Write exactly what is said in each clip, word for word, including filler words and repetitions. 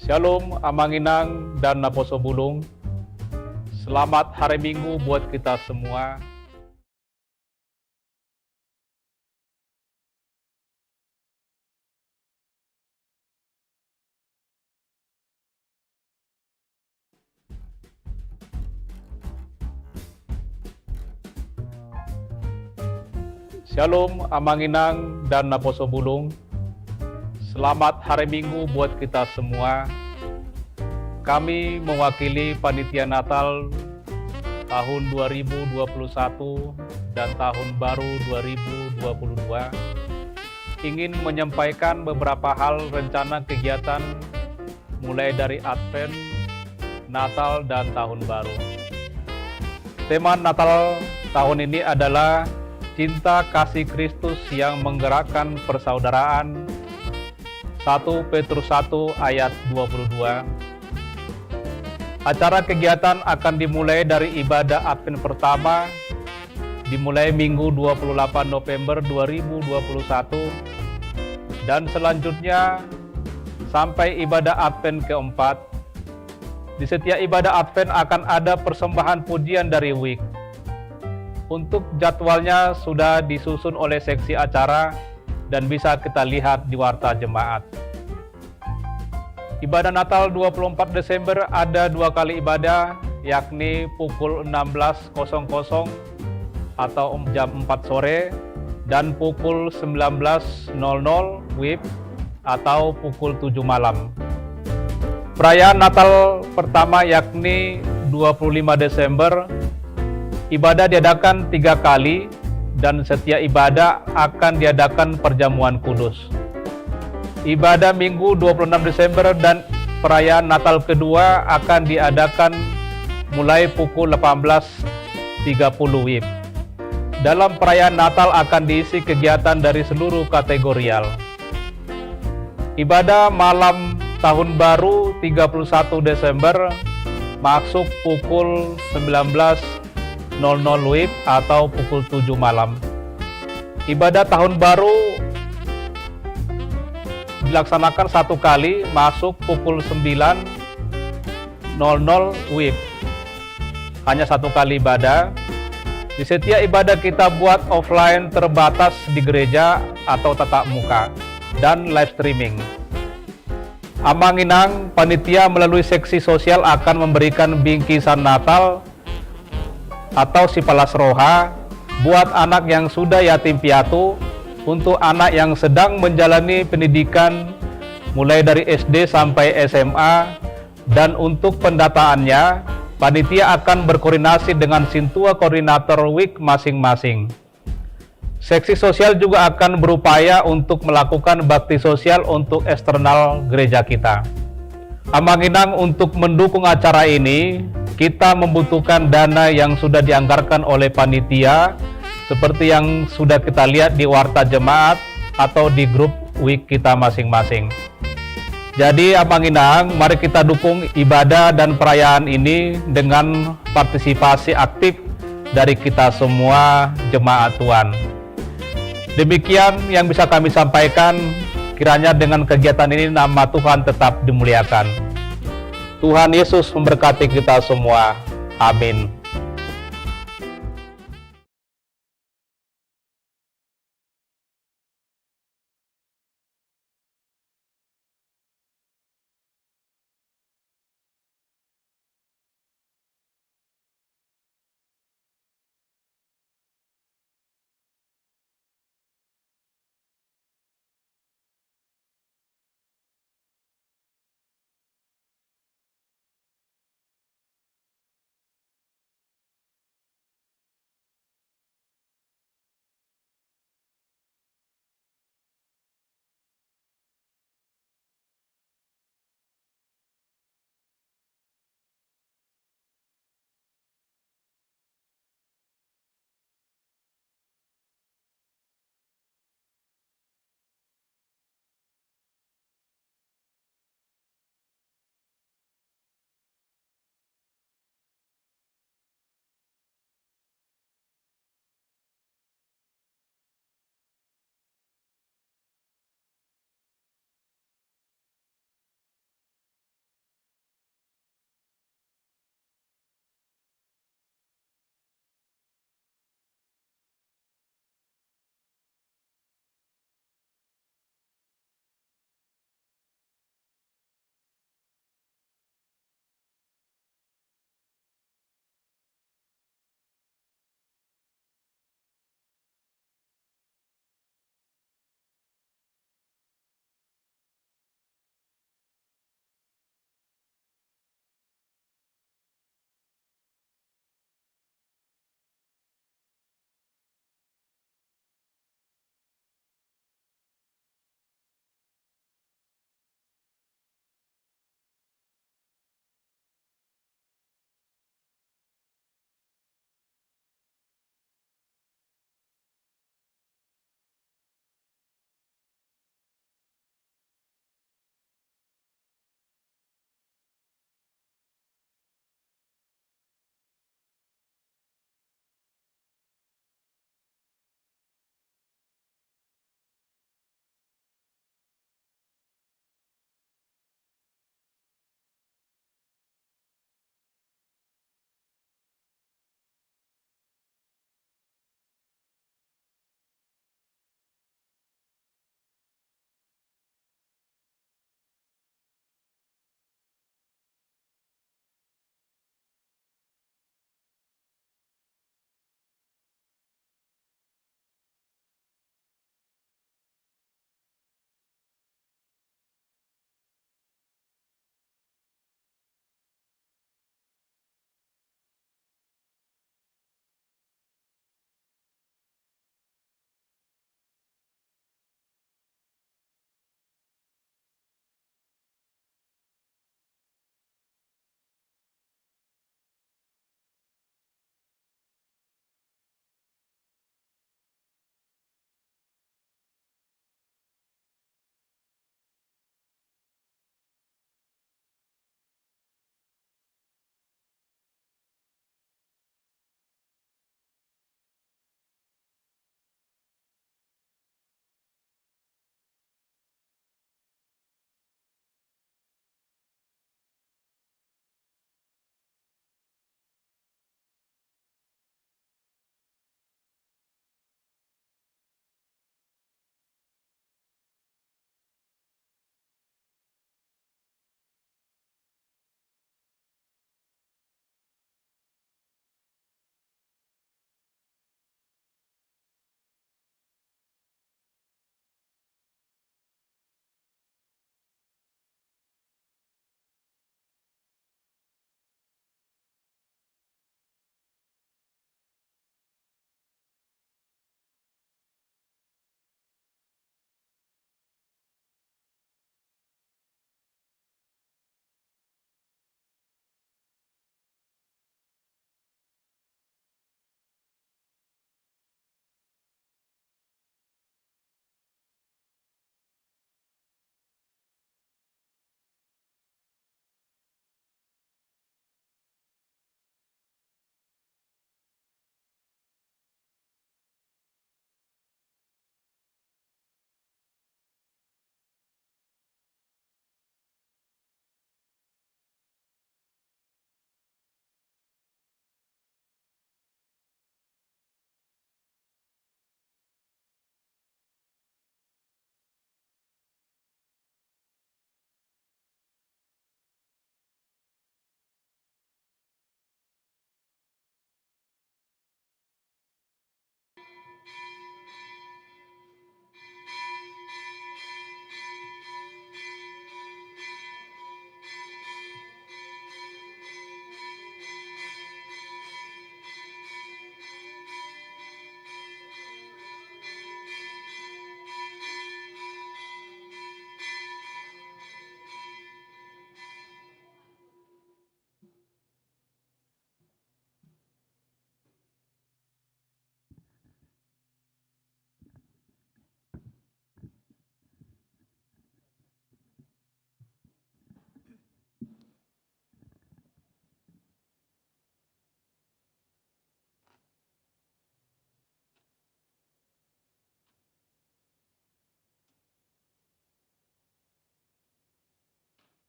Shalom, Amang Inang dan Naposo Bulung. Selamat hari Minggu buat kita semua. Shalom, Amang Inang dan Naposo Bulung. Selamat hari Minggu buat kita semua. Kami mewakili Panitia Natal tahun dua ribu dua puluh satu dan Tahun Baru dua ribu dua puluh dua ingin menyampaikan beberapa hal rencana kegiatan mulai dari Advent, Natal, dan Tahun Baru. Tema Natal tahun ini adalah Cinta Kasih Kristus yang Menggerakkan Persaudaraan, satu Petrus satu ayat dua puluh dua. Acara kegiatan akan dimulai dari ibadah Advent pertama, dimulai Minggu dua puluh delapan November dua ribu dua puluh satu, dan selanjutnya sampai ibadah Advent keempat. Di setiap ibadah Advent akan ada persembahan pujian dari wijk. Untuk jadwalnya sudah disusun oleh seksi acara dan bisa kita lihat di warta jemaat. Ibadah Natal dua puluh empat Desember ada dua kali ibadah, yakni pukul enam belas kosong kosong atau jam empat sore dan pukul sembilan belas nol nol wib atau pukul tujuh malam. Perayaan Natal pertama, yakni dua puluh lima Desember, ibadah diadakan tiga kali dan setiap ibadah akan diadakan perjamuan kudus. Ibadah Minggu dua puluh enam Desember dan perayaan Natal kedua akan diadakan mulai pukul delapan belas tiga puluh wib. Dalam perayaan Natal akan diisi kegiatan dari seluruh kategorial. Ibadah malam Tahun Baru tiga puluh satu Desember masuk pukul sembilan belas nol nol wib atau pukul tujuh malam. Ibadah Tahun Baru dilaksanakan satu kali, masuk pukul sembilan nol nol wib. Hanya satu kali ibadah. Di setiap ibadah kita buat offline terbatas di gereja atau tatap muka dan live streaming. Amang Inang, panitia melalui seksi sosial akan memberikan bingkisan Natal atau sipalas roha buat anak yang sudah yatim piatu, untuk anak yang sedang menjalani pendidikan mulai dari S D sampai S M A, dan untuk pendataannya, panitia akan berkoordinasi dengan sintua koordinator wijk masing-masing. Seksi sosial juga akan berupaya untuk melakukan bakti sosial untuk eksternal gereja kita. Amang Inang, untuk mendukung acara ini, kita membutuhkan dana yang sudah dianggarkan oleh panitia, seperti yang sudah kita lihat di warta jemaat atau di grup wijk kita masing-masing. Jadi, Amang Inang, mari kita dukung ibadah dan perayaan ini dengan partisipasi aktif dari kita semua jemaat Tuhan. Demikian yang bisa kami sampaikan, kiranya dengan kegiatan ini nama Tuhan tetap dimuliakan. Tuhan Yesus memberkati kita semua. Amin.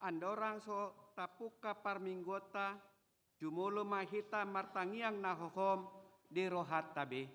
Andorang so tapungka parmingguonta, jumolo ma hita martangiang na hohom di rohanta be.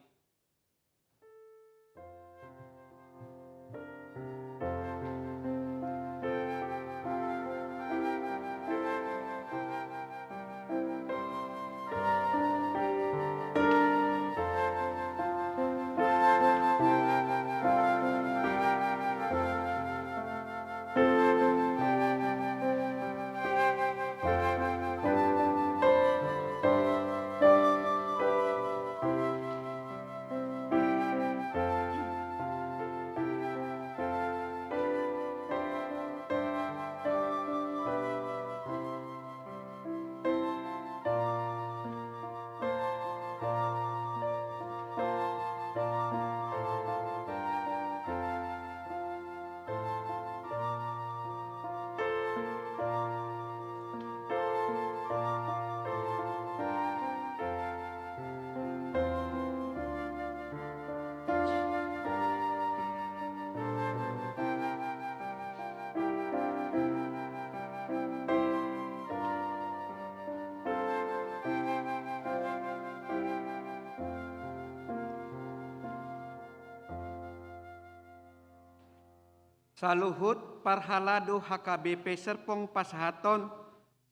Saluhut parhalado H K B P Serpong pasahathon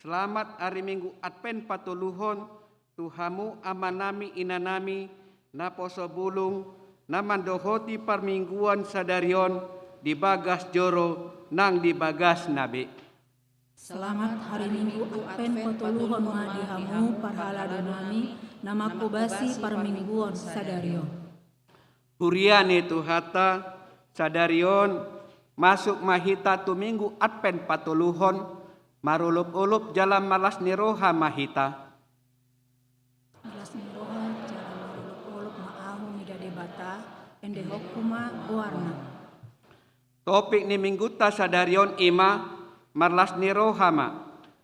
selamat ari Minggu Advent patoluhon tu hamu amanami inanami, naposo bulung, na mandohoti parmingguon sadari on di bagas joro nang di bagasna be. Selamat hari Minggu Advent patoluhon ma di hamu parhaladonami, na manghobasi parmingguon sadari on. Huria ni Tuhanta, sadari on masuk ma hita tu Minggu Advent patoluhon, marolopolop jala marlas ni roha ma hita. Marlas ni roha jala marolopolop ma ahu mida Debata, endehonku ma goarna. Topik ni Minggunta sadari on i ma, marlas ni roha ma,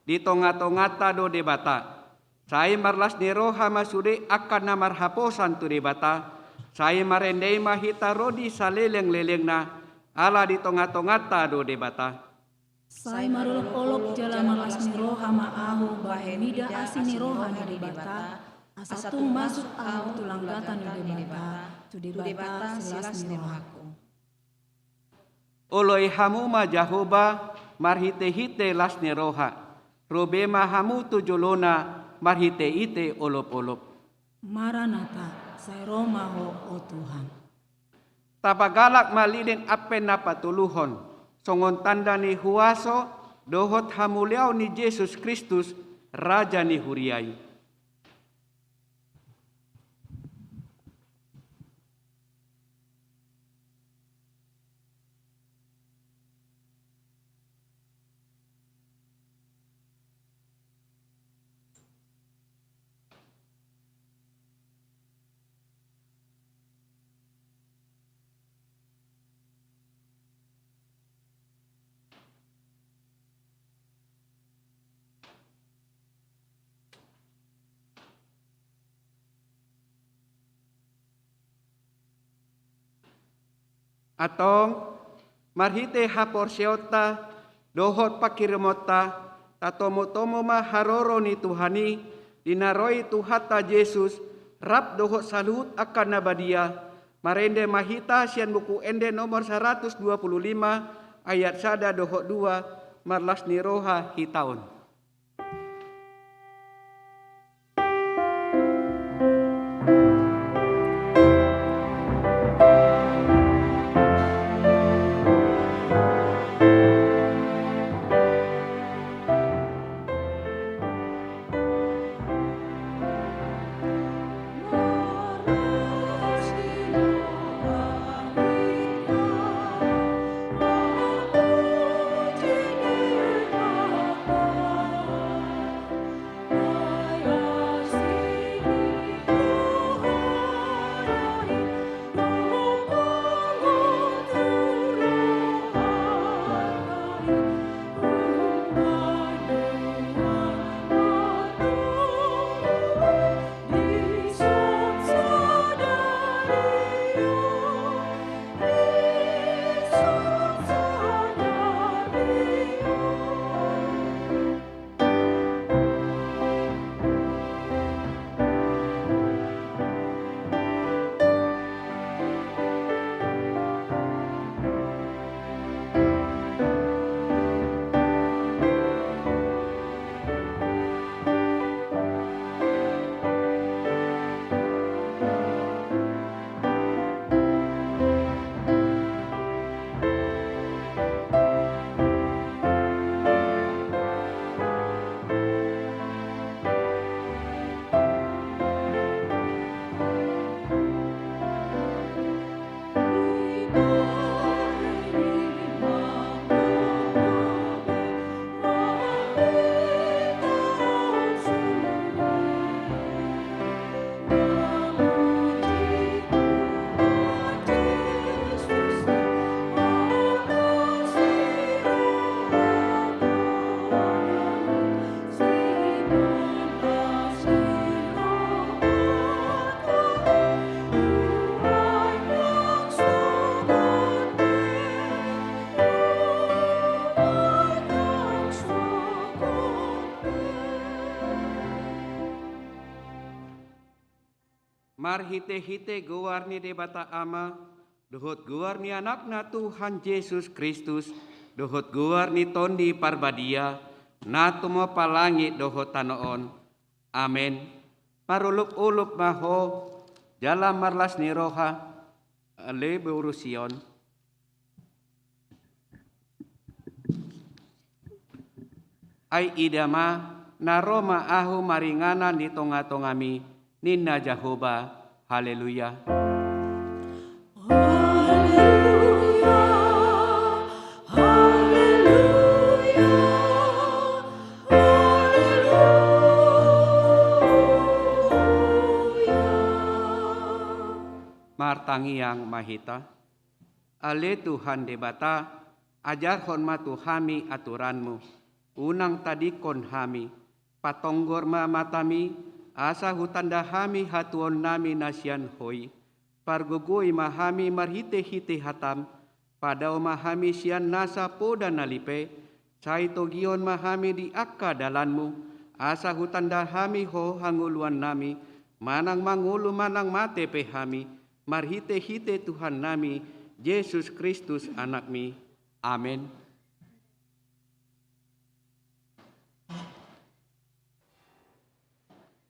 di tongatonganta do Debata. Sai marlas ni roha ma sude angka na marhaposan tu Debata, sai marende i ma hita ro di salelenglelengna, ala di tongatonganta do Debata. Sai marolopolop jala marlas ni roha ma ahu bahen mida asi ni roha ni Debata, asa tung masuk ahu tu langgatan ni Debata, tu Debata silas ni rohangku. Oloi hamu ma Jahowa marhitehite las ni roha, ro be ma hamu tu jolona marhitehite olopolop. Maranatha, sai ro ma Ho, o Tuhan. Tapagalak ma lilin Advent na patoluhon, songon tanda ni huaso dohot hamuliaon ni Jesus Kristus, Raja ni huria i. Antong, marhite haporseaonta dohot panghirimonta, tatomutomu ma haroro ni Tuhan i, di na ro i Tuhanta Jesus, rap dohot saluhut angka na badia, marende ma hita sian Buku Ende nomor saratus dua pulu lima, ayat sada dohot dua, marlas ni roha hita on. Marhite-hite goar ni Debata Ama, dohot goar ni Anakna Tuhan Jesus Kristus, dohot goar ni Tondi Parbadia, na tumompa langit dohot tano on. Amen. Marolop-olop ma ho, jala marlas ni roha, ale boru Sion. Ai ida ma, na ro ma ahu maringanan di tonga-tongami, ninna Jahowa. Haleluya. Haleluya, haleluya, haleluya. Martangiang ma hita. Ale Tuhan Debata, ajarhon ma tu hami aturanmu, unang tadingkon hami, patonggor ma matami, asa hutanda hami hatuaonnami na sian Ho i, pargogoi ma hami marhite-hite hatam, padao ma hami sian nasa poda na lipe, sai togihon ma hami di angka dalanmu, asa hutanda hami Ho hangoluannami, manang mangolu manang mate pe hami, marhite-hite Tuhannami Jesus Kristus Anakmi. Amen.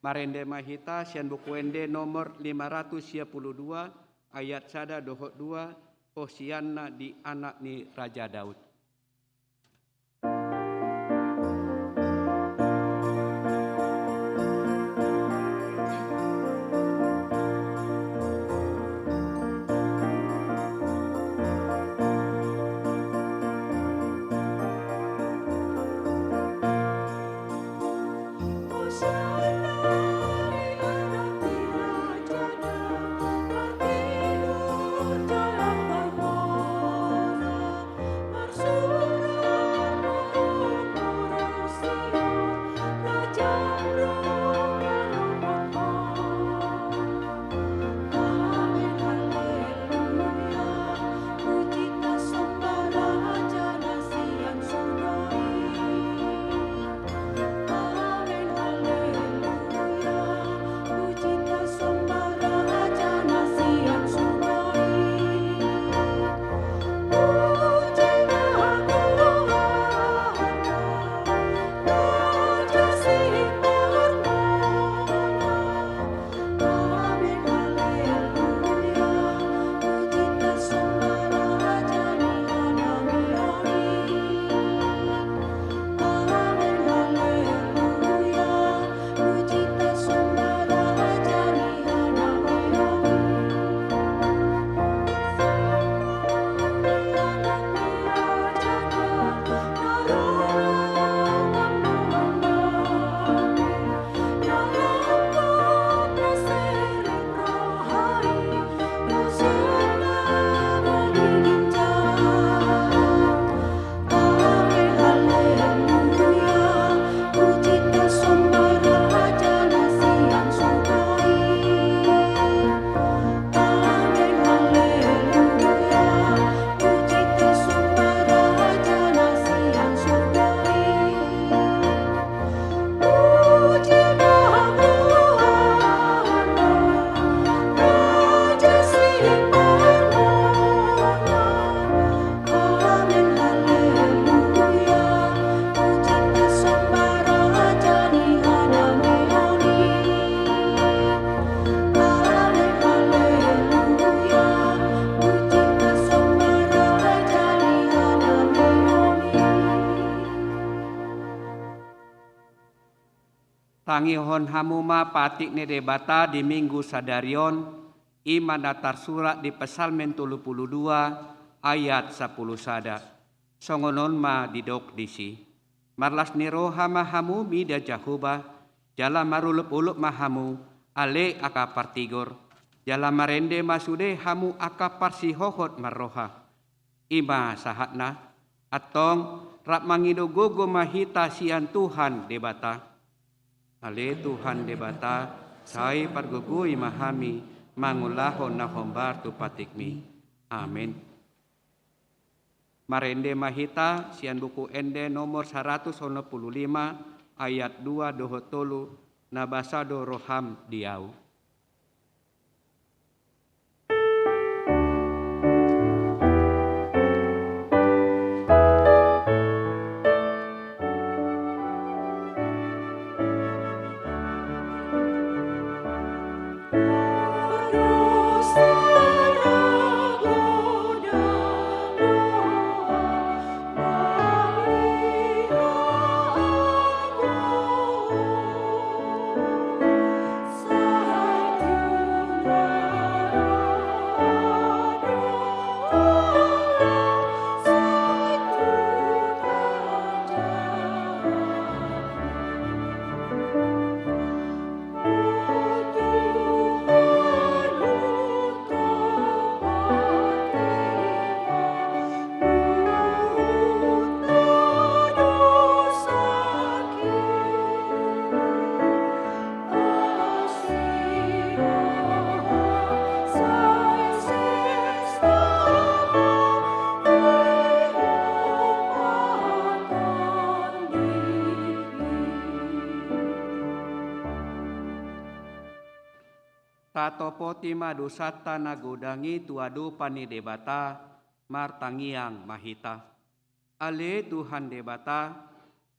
Marende ma hita sian Buku Ende nomor lima ratus sia pulu dua, ayat sada dohot dua, Hosianna di Anak ni Raja Daud. Tangihon hamu ma patik ni Debata di Minggu sadari on, i ma na tarsurat di Psalmen tolu pulu dua ayat sampulu sada. Songon on ma didok disi: Marlas ni roha ma hamu mida Jahowa, jala marolop-olop ma hamu, ale angka partigor, jala marende ma sude hamu angka parsihohot marroha. I ma sahatna, antong rap mangido gogo ma hita sian Tuhan Debata. Ale Tuhan Debata, sai pargogoi ma hami mangulahon na hombar tu patikmi. Amen. Marende ma hita sian Buku Ende nomor saratus onom pulu lima, ayat dua dohot tolu, na basa do roham di ahu. Tatopoti ma dosanta na godang i tu adopan ni Debata, martangiang ma hita. Ale Tuhan Debata,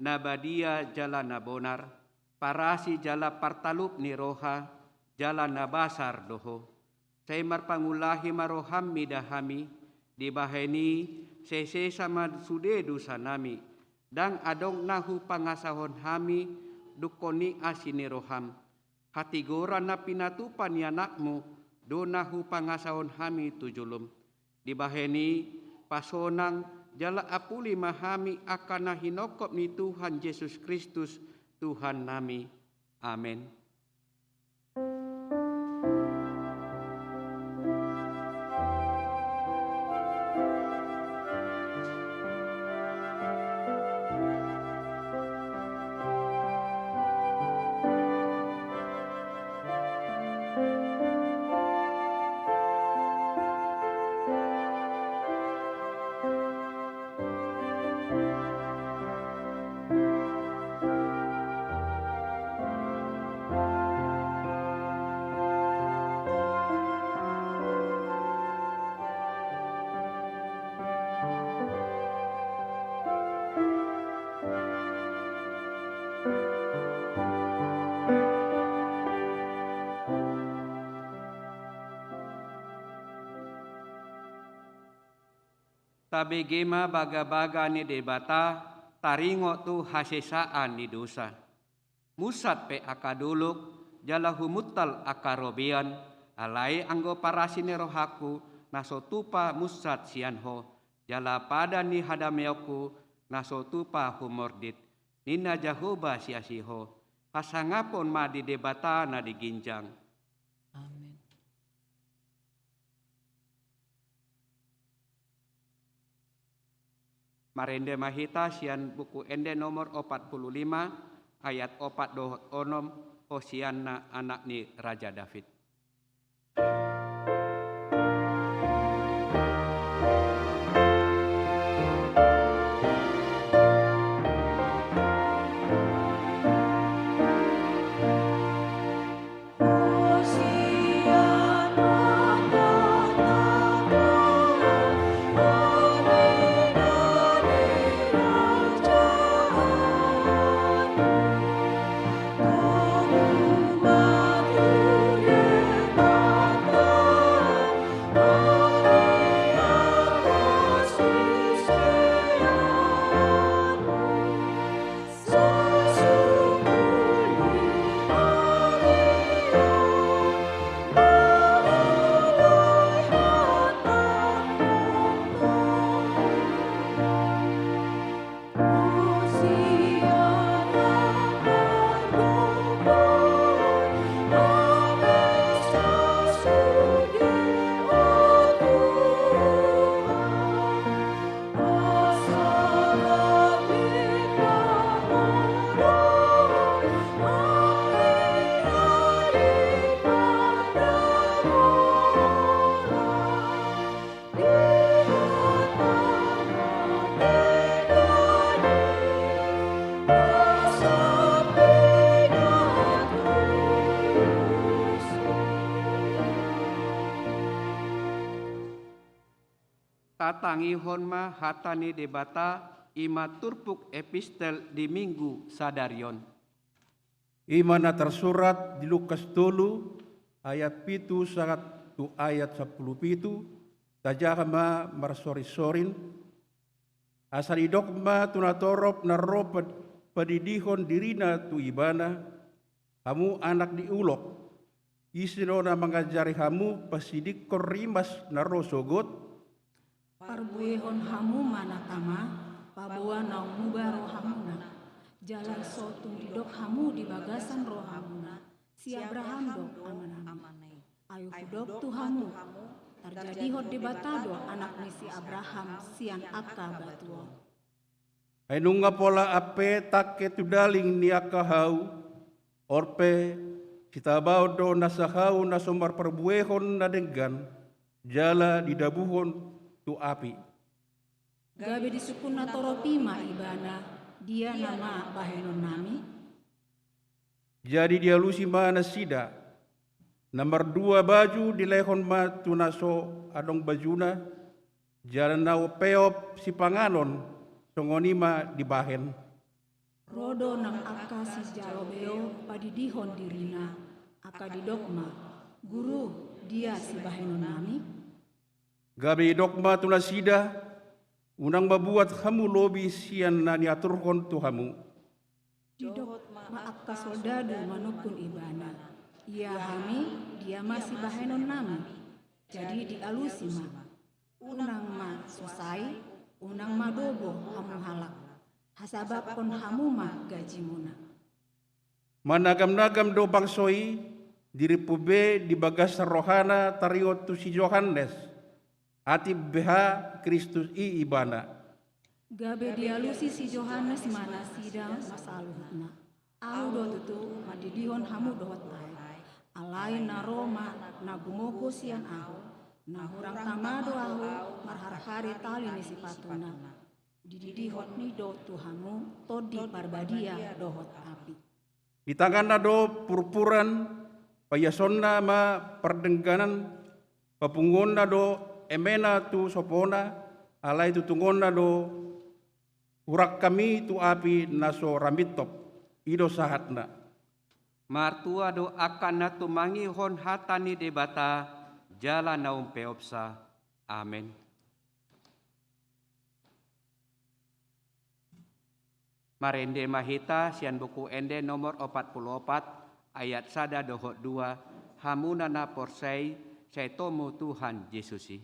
na badia jala na bonar, parasi jala partalup ni roha, jala na basar do Ho. Sai marpangulahi ma roham mida hami, dibahen i sai sesa ma sude dosanami, ndang adong na hupangasahon hami dungkon ni asi ni roham. Hatigoran na pinatupa ni Anakmu do na hupangasahon hami tu jolom. Dibahen i, pasonang jala apuli ma hami angka na hinongkop ni Tuhan Jesus Kristus, Tuhannami. Amen. Tabege ma bagabaga ni Debata, taringot tu hasesaan ni dosa. Munsat pe angka dolok, jala humuntal angka robean, alai anggo parasi ni rohangku, na so tupa munsat sian Ho, jala padan ni hadameonku, na so tupa humordit, ninna Jahowa siasi Ho. Hasangapon ma di Debata na di ginjang. Amen. Marende ma hita sian Buku Ende nomor opat pulu lima, ayat opat dohot onom, Hosianna, anak ni Raja David. Tatangihon ma hata ni Debata, i ma turpuk epistel di Minggu sadari on. I ma na tarsurat di Lukas tolu, ayat pitu sahat tu ayat sampulu pitu, tajaha ma marsorinsorin. Asa didok ma tu natorop na ro pad-, padidihon dirina tu ibana, hamu anak ni ulok, ise do na mangajari hamu pasidingkon rimas na ro sogot? Parbuehon hamu ma na tama, paboa naung muba rohamuna. Jala so tung didok hamu di bagasan rohamuna: Si Abraham do amanami. Ai hudok tu hamu, tarjadihon Debata do anak ni si Abraham sian angka batu on. Ai nunga pola ampe tangke tu daling ni angka hau, on pe, sitabaon do nasa hau na so marparbuehon na denggan, jala didabuhon tu api. Gabe disungkun natorop i ma ibana: Dia nama bahenonnami? Jadi dialusi ma nasida. Na mardua baju dilehon ma tu na so adong bajuna, jala na umpeop sipanganon, songon i ma dibahen. Ro do nang angka sijalo beo padidihon dirina, angka didok ma: Guru, dia sibahenonnami? Gabe didok ma tu nasida: Unang ma buat hamu lobi sian na niaturhon tu hamu. Didok ma angka soldadu manungkun ibana: Ia hami, dia ma sibahenonnami? Jadi dialusi ma: Unang ma so sai, unang ma dobo hamu halak, hasabamhon hamu ma gajimuna. Managamnagam do bangso i, dirimpu be di bagasan rohana taringot tu si Johannes, atik beha Kristus i ibana. Gabe dialusi si Johannes ma nasida marsaluhutna: Ahu do tutu mandidihon hamu dohot aek. Alai na ro ma na gumogo sian ahu, na hurang tama do ahu marharhari tali ni sipatuna. Dididihon i do tu hamu Tondi Parbadia dohot api. Di tanganna do purpuran, paiasonna ma pardengganan, papunguonna do emena tu sopona, alai tutungonna do hurangkam i tu api na so ra mintop. I do sahatna. Martua do angka na tumangihon hata ni Debata, jala na umpeopsa. Amen. Marende ma hita sian Buku Ende nomor opat pulu opat, ayat sada dohot dua: Hamuna na porsea i, sai tomu Tuhan Jesus i.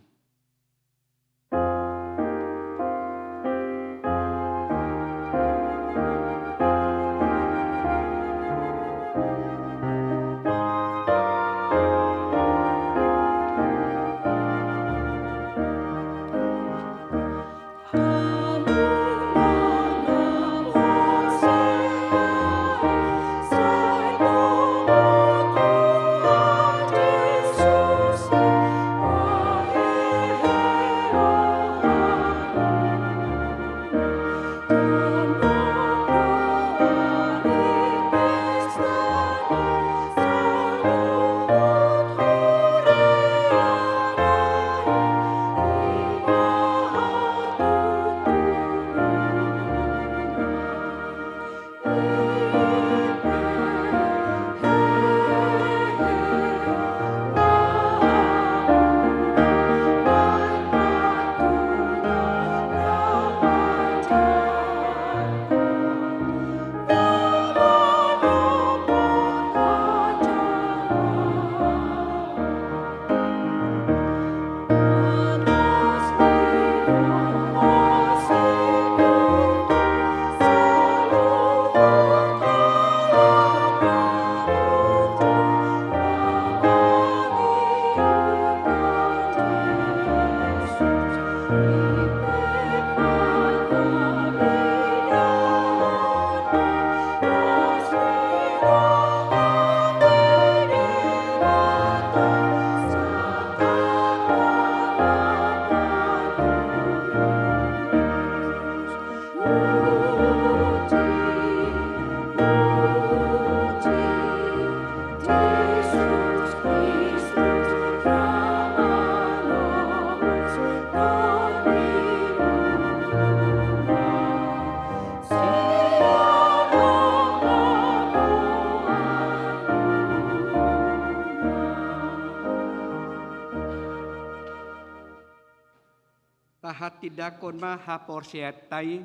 Tahatindangkon ma haporseaonta i,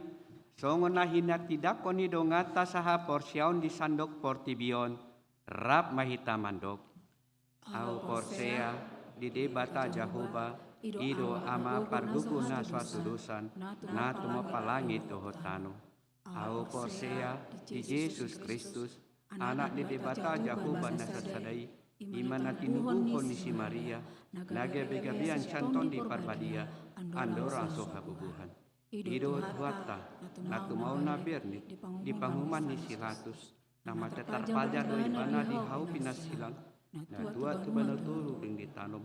songon na hinatindangkon ni donganta sahaporseaon di sandok portibi on, rap ma hita mandok. Ahu porsea di Debata Jahowa, i do Ama pargogo na so hatudosan, na tumompa langit dohot tano. Ahu porsea di Jesus Kristus, Anak ni Debata Jahowa na sasada i, i ma na tinubuhon ni si Maria, na gabegabean sian Tondi Parbadia, andorang so habubuhan. I do Tuhanta, na tumaon na bernit di panguhuman ni si Latus, na martarpajal do ibana di hau pinansilang, na tuat tu banua toru denggan ditanom,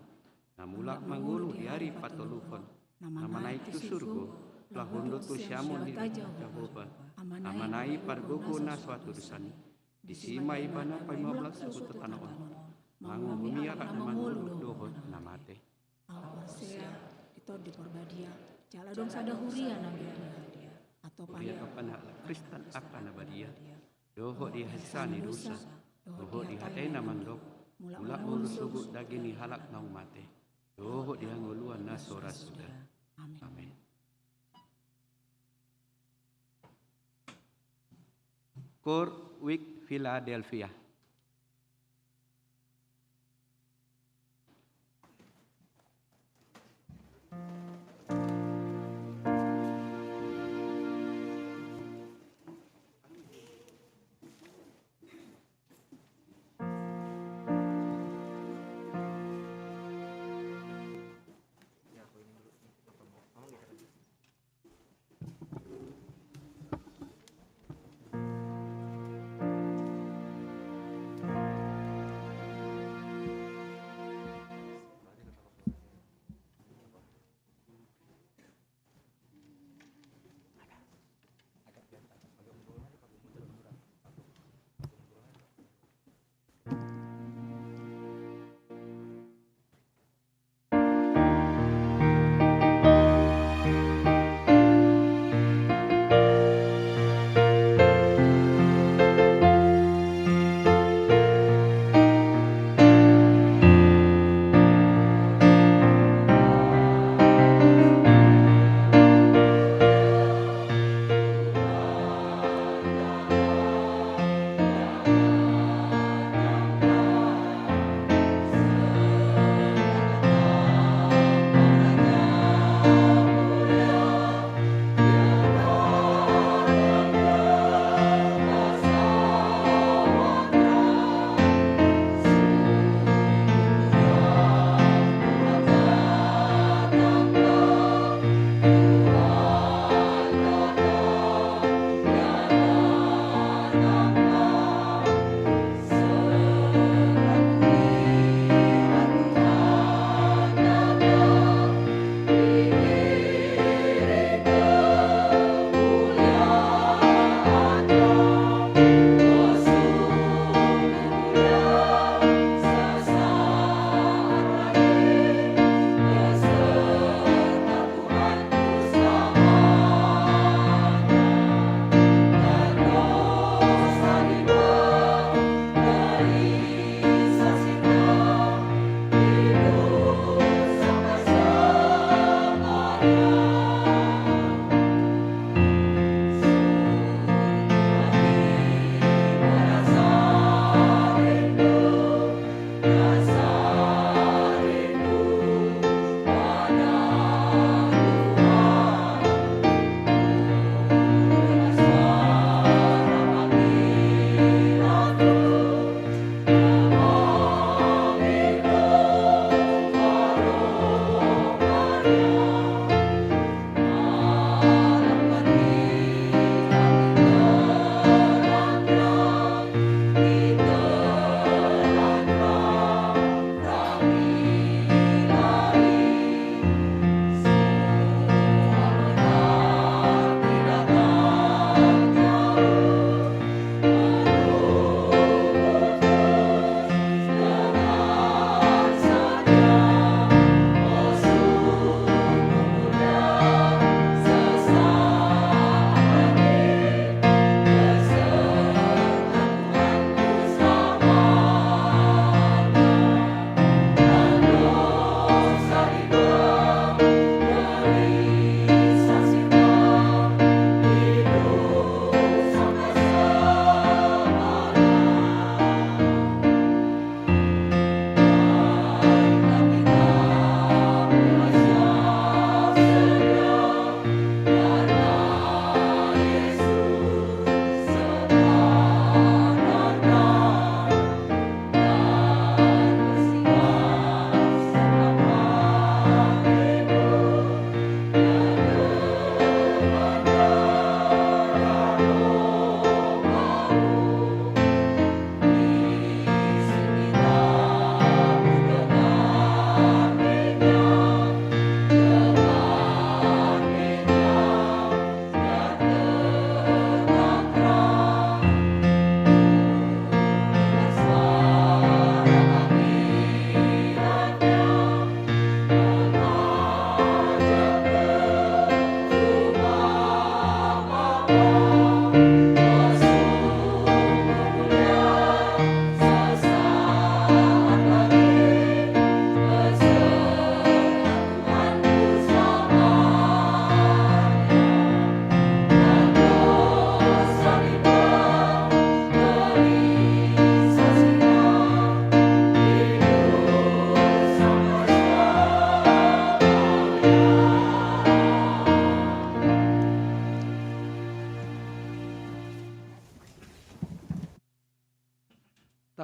na mulak mangolu di ari patoluhon, na manaek tu surgo, laho hundul tu siamun ni Jahowa, Amana i pargogo na so hatudosan i. Disi ma ibana paima mulak sogot tu tano on, manguhumi halak na mangolu dohot na mate. Ahu porsea di Tondi Parbadia, jala adong sada huria na badia, huria topan ni halak Kristen angka na badia, dohot di hasesaan ni dosa, dohot di hata i na mandok, mulak mangolu sogot daging ni halak naung mate, dohot di hangoluan na so ra suda. Amin. Amin. Koor Wijk Philadelphia.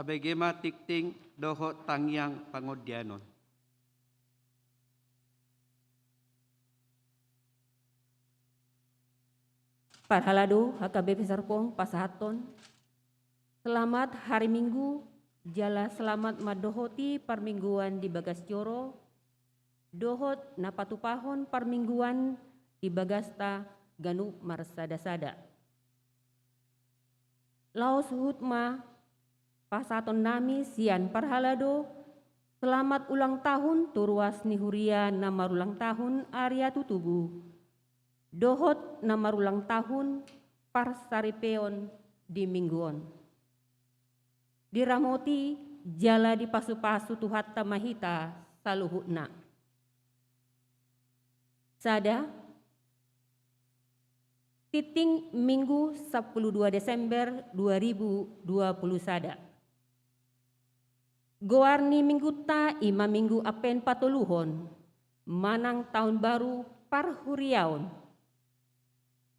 Bege ma tingting dohot tangiang pangondianon. Parhalado H K B P Serpong pasahathon selamat hari Minggu, jala selamat mandohoti parmingguan di bagas joro, dohot na patupahon parmingguan di bagasta ganup marsada-sada. Laos huhut ma pasahatonnami sian parhalado selamat ulang tahun tu ruas ni huria na marulang tahun ari atutubu, dohot na marulang tahun parsaripeon di Minggu on. Diramoti jala dipasupasu Tuhanta ma hita saluhutna. Sada, tingting Minggu sampulu dua Desember dua ribu dua pulu sada. Goar ni Minggunta i ma Minggu Advent patoluhon manang Taon Baru parhuriaon.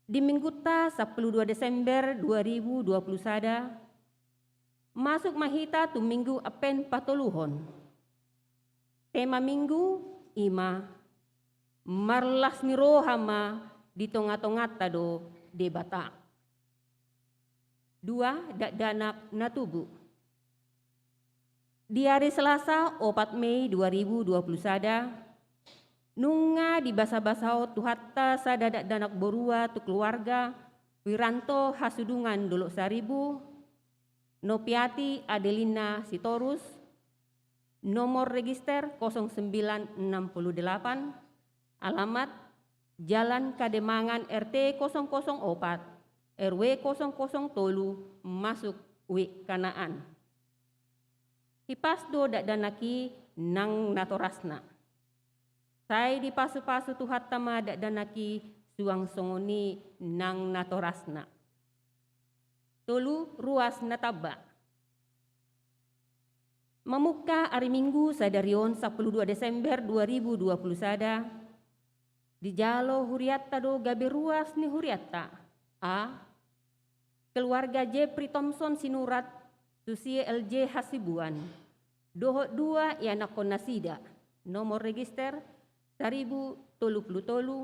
Di Minggunta sampulu dua Desember dua ribu dua pulu sada, masuk ma hita tu Minggu Advent patoluhon. Tema Minggu i ma marlas ni roha ma di tonga-tonganta do Debata. Dua, dakdanak na tubu. Di ari Selasa, opat Mei dua ribu dua pulu sada, nunga dibasabasahon Tuhanta sada dakdanak borua tu keluarga Wiranto Hasudungan Dolok Saribu, Nopiati Adelina Sitorus, nomor register kosong sembilan enam puluh delapan, alamat Jalan Kademangan R T kosong kosong opat, R W kosong kosong tolu, masuk W Kanaan. Hipas do dakdanak i nang natorasna. Sai dipasupasu Tuhanta ma dakdanak i suang songon i nang natorasna. Tolu, ruas na tamba. Mamungka ari Minggu sadari on sampulu dua Desember dua ribu dua puluh sada, dijalo hurianta do gabe ruas ni hurianta. A, keluarga Jeffrey Thompson Sinurat, Susie L J Hasibuan, dohot dua ianakhon nasida, nomor register saribu tolu pulu tolu,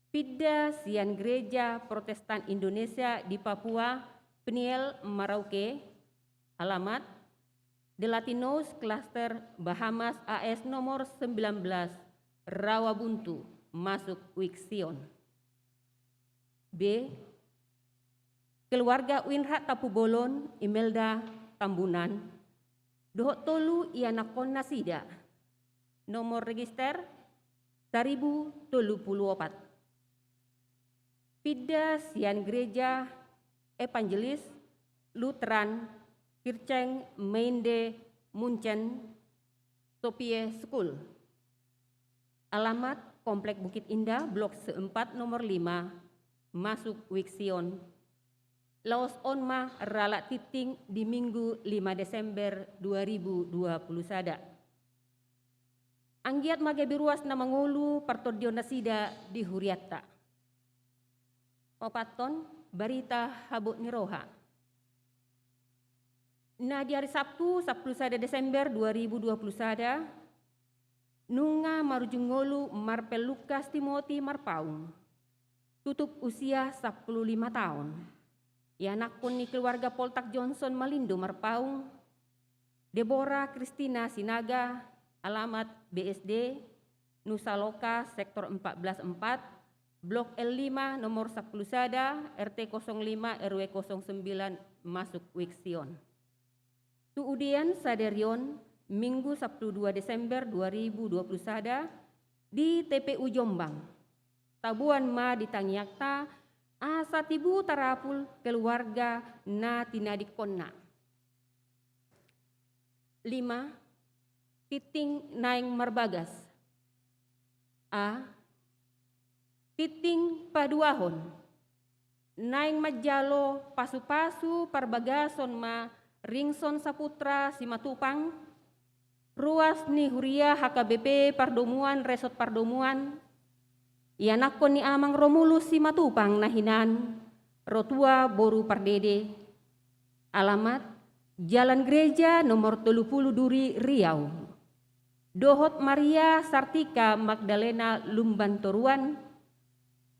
pinda sian Gereja Protestan Indonesia di Papua, Peniel, Merauke, alamat The Latinos Cluster Bahamas A S nomor sembilan belas, Rawabuntu, masuk Wik Sion. B, keluarga Winrat Tampubolon, Imelda Tambunan, dohot tolu ianakhon nasida, nomor register saribu tolu pulu opat. Pinda sian Gereja Evangelis Lutheran Kircheng Gemeinde Munchen Sophia School. Alamat Komplek Bukit Indah, Blok seempat, nomor lima, masuk Wik Sion. Laos on ma ralak tingting di Minggu lima Desember dua ribu dua puluh sada. Anggiat ma gabe ruas na mangolu partondion nasida di hurianta. Opathon, barita habot ni roha. Na di ari Sabtu, sampulu sada Desember dua ribu dua puluh sada, nunga marujung ngolu Marpel Lukas Timoti Marpaung, tutup usia sampulu lima taon. Ianakhon ni keluarga Poltak Johnson Malindo Marpaung, Deborah Christina Sinaga, alamat B S D, Nusa Loka, sektor empat belas empat, blok L lima, nomor sampulu sada, R T kosong lima, R W kosong sembilan, masuk Wik Sion. Tu udian sadari on, Minggu sampulu dua Desember dua ribu dua puluh sada, di T P U Jombang. Taboan ma di tangiangta, asa tibu tarapul keluarga na tinadingkonna. Lima, tingting naeng marbagas. A, tingting paduahon. Naeng manjalo pasupasu parbagason ma Ringson Saputra Simatupang, ruas ni huria H K B P Pardomuan, Resort Pardomuan, ianakhon ni Amang Romulus Simatupang na hinan, ro tua boru Pardede, alamat Jalan Gereja nomor tolu pulu Duri, Riau. Dohot Maria Sartika Magdalena Lumban Toruan,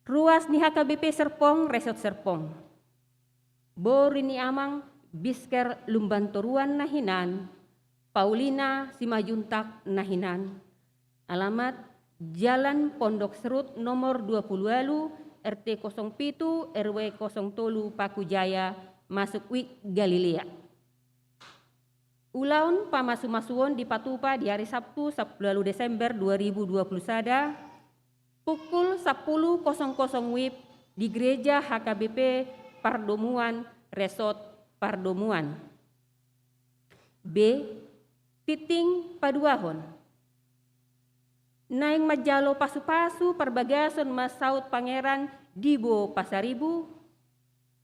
ruas ni H K B P Serpong, Resort Serpong. Boru ni amang Bisker Lumban Toruan na hinan, Paulina Simanjuntak na hinan. Alamat Jalan Pondok Serut nomor dua pulu ualu, R T kosong pitu, R W kosong tolu, Paku Jaya, masuk Wik Galilea. Ulaon pamasumasuon dipatupa di ari Sabtu, sampulu ualu Desember dua ribu dua pulu sada, pukul sampulu kosong kosong W I B di Gereja H K B P Pardomuan, Resort Pardomuan. B. Tingting paduahon. Naeng manjalo pasupasu parbagason ma saut Pangeran Dibo Pasaribu,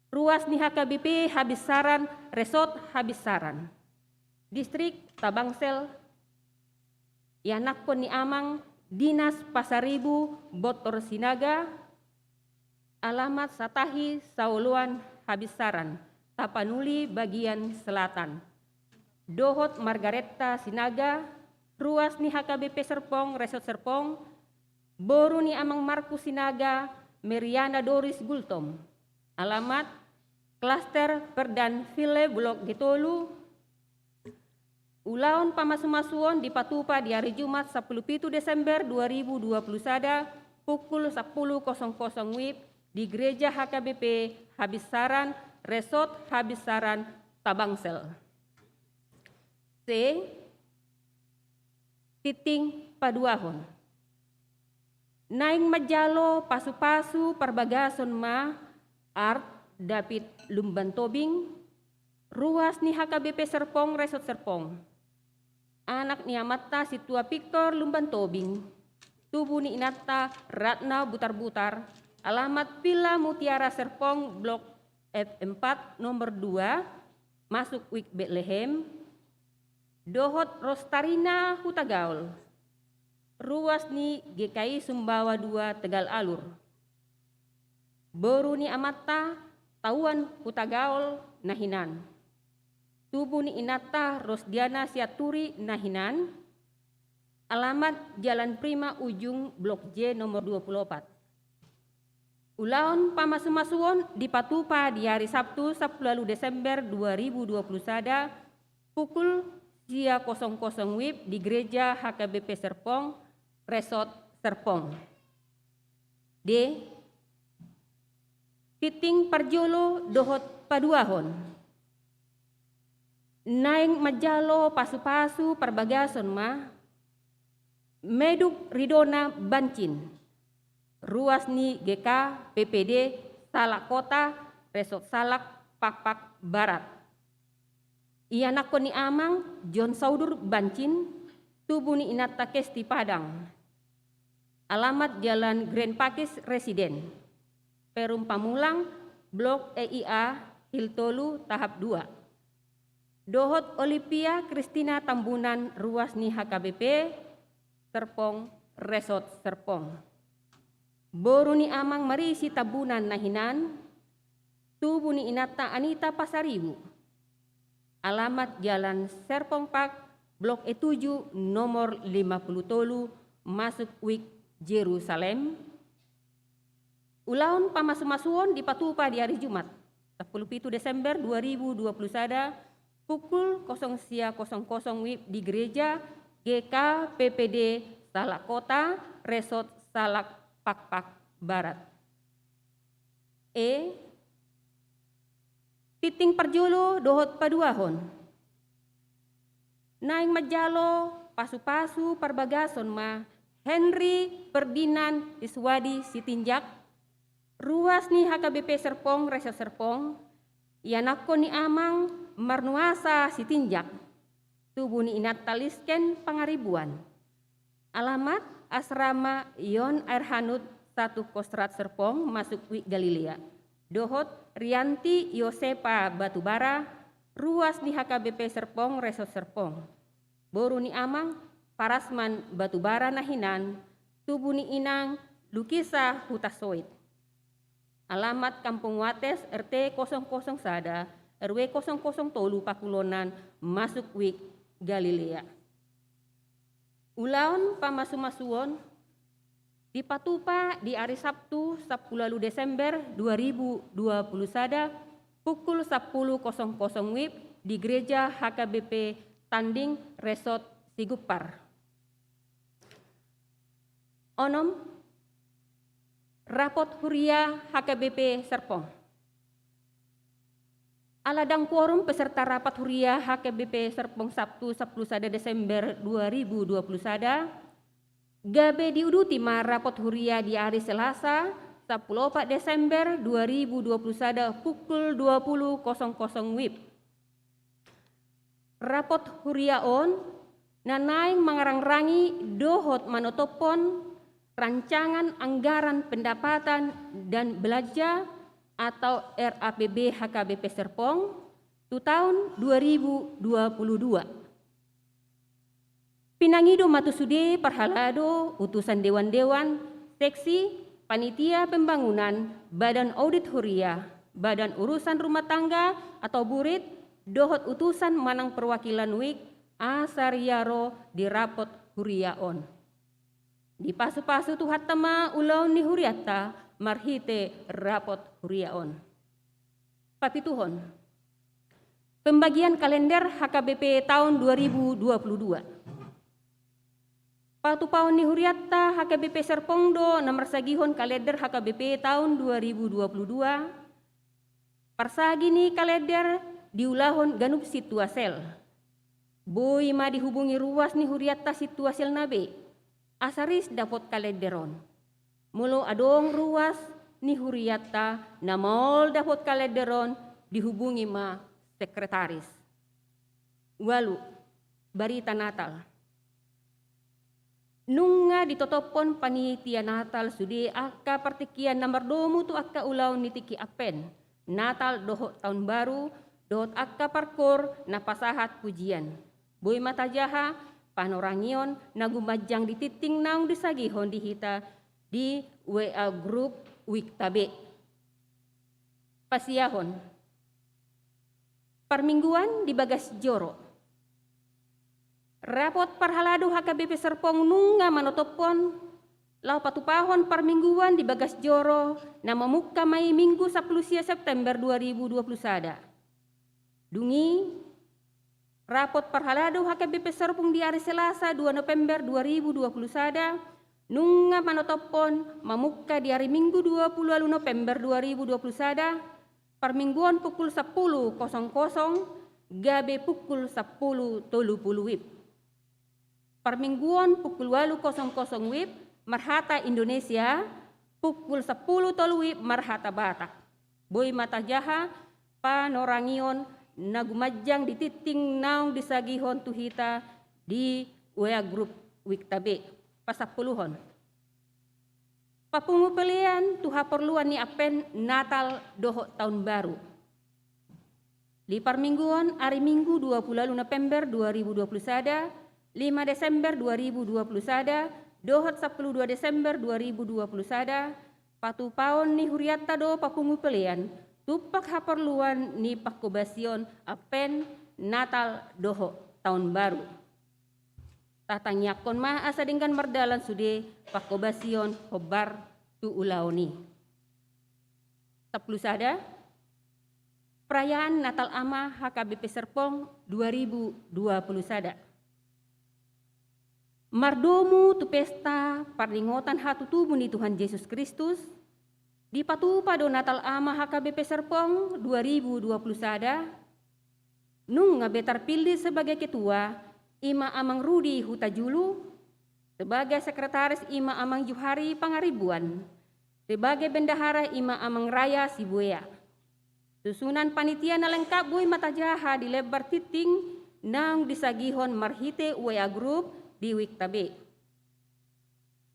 ruas ni H K B P Habinsaran, Resort Habinsaran, Distrik Tabangsel, ianakhon ni amang Dinas Pasaribu Bontor Sinaga, alamat Satahi Saoloan Habinsaran, Tapanuli bagian selatan, dohot Margareta Sinaga, ruas ni H K B P Serpong, Resort Serpong, boru ni amang Markus Sinaga, Meriana Doris Gultom. Alamat Klaster Perdan Ville, Blok G tolu. Ulaon pamasumasuon dipatupa di ari Jumat, sampulu pitu Desember dua ribu dua pulu sada, pukul sampulu kosong kosong W I B di Gereja H K B P Habinsaran, Resort Habinsaran, Tabangsel. C. Tingting paduahon. Naeng manjalo pasupasu parbagason ma Art David Lumban Tobing, ruas ni H K B P Serpong, Resort Serpong. Anak ni amanta Sintua Victor Lumban Tobing, tubu ni inanta Ratna Butarbutar, alamat Villa Mutiara Serpong, Blok F empat, nomor dua, masuk Wik Betlehem, dohot Rostarina Hutagaol, ruas ni G K I Sumbawa dua, Tegal Alur. Boru ni amanta Tauan Hutagaol na hinan. Tubu ni inanta Rosdiana Sianturi na hinan. Alamat Jalan Prima Ujung, Blok J, nomor dua pulu opat. Ulaon pamasumasuon dipatupa di ari Sabtu, sampulu ualu Desember dua ribu dua pulu sada, pukul sia kosong kosong W I B di Gereja H K B P Serpong, Resort Serpong. D. Tingting parjolo dohot paduahon. Naeng manjalo pasupasu parbagason ma Meduk Ridona Bancin, ruas ni G K P P D Salak Kota, Resort Salak, Pakpak Barat. Ianakhon ni amang John Saudur Bancin, tubu ni inanta Kesti Padang. Alamat Jalan Grand Pakis Residen, Perum Pamulang, Blok E I A, Hil tolu, Tahap dua. Dohot Olivia Kristina Tambunan, ruas ni H K B P Serpong, Resort Serpong. Boru ni amang Marisi Tambunan na hinan, tubu ni inanta Anita Pasaribu. Alamat Jalan Serpong Park, Blok E tujuh, nomor lima pulu tolu, masuk Wik Jerusalem. Ulaon pamasumasuon dipatupa di ari Jumat, sampulu pitu Desember dua ribu dua pulu sada, pukul kosong sia kosong kosong W I B di Gereja G K P P D Salak Kota, Resort Salak, Pakpak Barat. E. Tingting parjolo dohot paduahon. Naeng manjalo pasupasu parbagason ma Henry Ferdinand Iswadi Sitinjak, ruas ni H K B P Serpong, Resort Serpong, ianakhon ni amang Marnuasa Sitinjak, tubu ni inanta Lisken Pangaribuan. Alamat Asrama Yon Air Hanut satu, Kostrad Serpong, masuk Wik Galilea. Dohot Rianti Yosepa Batubara, ruas ni H K B P Serpong, Resort Serpong. Boru ni amang Parasman Batubara na hinan, tubu ni inang Lukisa Hutasoit. Alamat Kampung Wates, R T kosong kosong sada, R W kosong kosong tolu Pakulonan, masuk WIK Galilea. Ulaon pamasumasuon dipatupa di ari Sabtu, sampulu ualu Desember dua ribu dua puluh sada, pukul sampulu kosong kosong WIB di Gereja H K B P Tanding, Resort Sigumpar. Onom, rapot huria H K B P Serpong. Ala ndang kuorum peserta rapat huria H K B P Serpong Sabtu, sampulu sada Desember dua ribu dua puluh sada, gabe diuduti ma rapot huria di ari Selasa, sampulu opat Desember dua ribu dua puluh sada, pukul dua puluh kosong kosong WIB. Rapot huria on na naeng mangarangrangi dohot manotophon rancangan anggaran pendapatan dan belanja atau R A P B H K B P Serpong tu taon dua ribu dua puluh dua. Pinangido ma tu sude parhalado, utusan dewan-dewan, seksi, panitia pembangunan, badan audit huria, badan urusan rumah tangga atau burit, dohot utusan manang perwakilan WIB, asa ria ro di rapot huria on. Dipasupasu Tuhanta ma ulaon ni hurianta marhite rapot huria on. Papituhon, pembagian kalender H K B P taon dua ribu dua puluh dua. Patupaon ni hurianta H K B P Serpong do na marsagihon kalender H K B P taon dua ribu dua puluh dua. Parsagi ni kalender diulahon ganup sintua sel. Boi ma dihubungi ruas ni hurianta sintua selna be, asa ris dapot kalender on. Molo adong ruas ni hurianta na maol dapot kalender on, dihubungi ma sekretaris. Ualu, barita Natal. Nunga ditotophon panitia Natal sude angka partingkian na mardomu tu angka ulaon ni tingki Advent, Natal dohot Taon Baru, dohot angka parkoor na pasahat pujian. Boi ma tajaha panorangion na gumanjang di tingting naung disagihon di hita di W A grup WIB ta be. Pasiahon. Parmingguan di bagas joro. Rapot parhalado H K B P Serpong nunga manotophon laho patupahon parmingguan di bagas joro na mamungka ma i Minggu sampulu sia September dua ribu dua puluh sada. Dung i, rapot parhalado H K B P Serpong di ari Selasa, dua November dua ribu dua puluh sada, nunga manotophon mamungka di ari Minggu, dua puluh ualu November dua ribu dua puluh sada, parmingguon pukul sampulu kosong kosong gabe pukul sampulu tolu pulu WIB. Parmingguon pukul ualu kosong kosong WIB marhata Indonesia, pukul sampulu tolu WIB marhata Batak. Boi ma tajaha panorangion na gumanjang di tingting naung disagihon tu hita di W A grup WIB ta be. Pasampuluhon. Papungu pelean tu haporluan ni Advent, Natal dohot Taon Baru. Di parmingguon ari Minggu, dua puluh ualu November dua ribu dua puluh sada, lima Desember dua ribu dua puluh sada, dohot sampulu dua Desember dua ribu dua puluh sada, patupaon ni hurianta do papungu pelean tumpak haporluan ni panghobasion Advent, Natal dohot Taon Baru. Tatangiangkon ma asa denggan mardalan sude panghobasion hombar tu ulaon i. Sampulu sada. Perayaan Natal Ama H K B P Serpong dua ribu dua puluh sada. Mardomu tu pesta parningotan hatutubu ni Tuhan Jesus Kristus, dipatupa do Natal Ama H K B P Serpong dua ribu dua puluh sada. Nunga be tarpilih sebagai ketua, i ma Amang Rudi Hutajulu, sebagai sekretaris i ma Amang Juhari Pangaribuan, sebagai bendahara i ma Amang Raya Sibuea. Susunan panitia na lengkap boi ma tajaha di lembar tingting naung disagihon marhite W A grup di WIB ta be.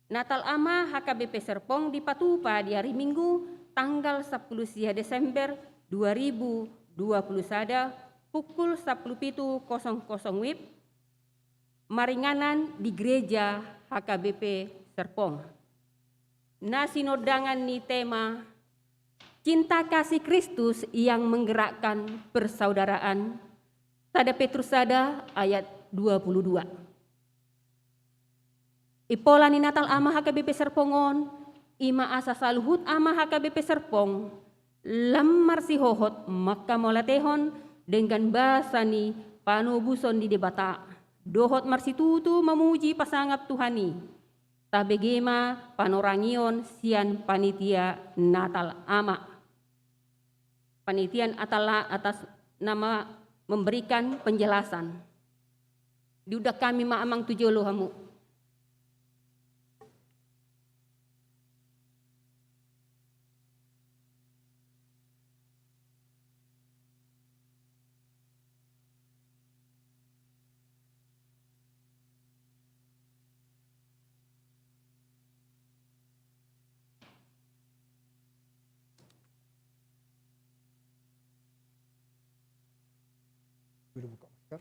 Natal Ama H K B P Serpong dipatupa di ari Minggu, tanggal sampulu sia Desember dua ribu dua puluh sada, pukul sampulu pitu kosong kosong WIB, maringanan di Gereja H K B P Serpong. Na sinondangan ni tema Cinta kasih Kristus yang menggerakkan persaudaraan. Sada Petrus sada ayat dua puluh dua. Impola ni Natal Ama H K B P Serpong on, i ma asa saluhut ama H K B P Serpong lam marsihohot manghamauliatehon denggan basa ni panobuson ni Debata, dohot marsitutu mamuji pasangap Tuhan i. Tabege ma panorangion sian panitia Natal Ama. Panitia Natal A-, atas nama memberikan penjelasan. Diundang hami ma amang tu jolo hamu. Boleh buka masker.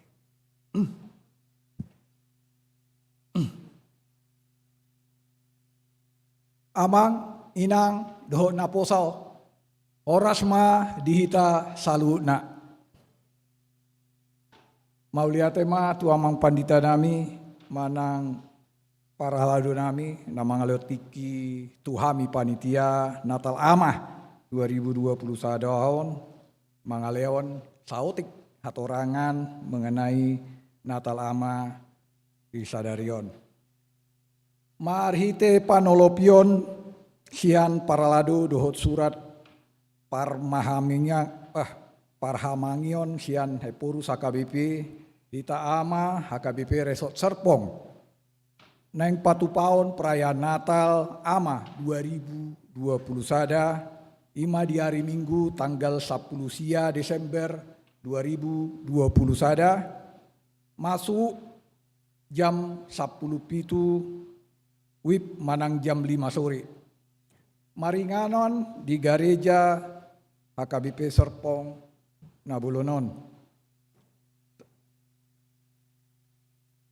Amang, inang, dohot naposo, horas ma di hita saluhutna. Mauliate ma tu amang pandita nami, manang parhalado nami, na mangalehon tingki tu hami panitia Natal Ama dua ribu dua puluh sada on, mangalehon saotik hatorangan mengenai Natal Ama di sadari on. Marhite panolopion sian parhalado dohot surat parmahaminga-, ah, parhahamangion sian Ephorus H K B P, hita ama H K B P Resort Serpong naeng patupaon perayaan Natal Ama dua ribu dua puluh sada, i ma di ari Minggu tanggal sampulu sia Desember dua ribu dua puluh sada, masuk jam sampulu pitu wib manang jam lima sore. Maringanon di gareja H K B P Serpong na bolon on.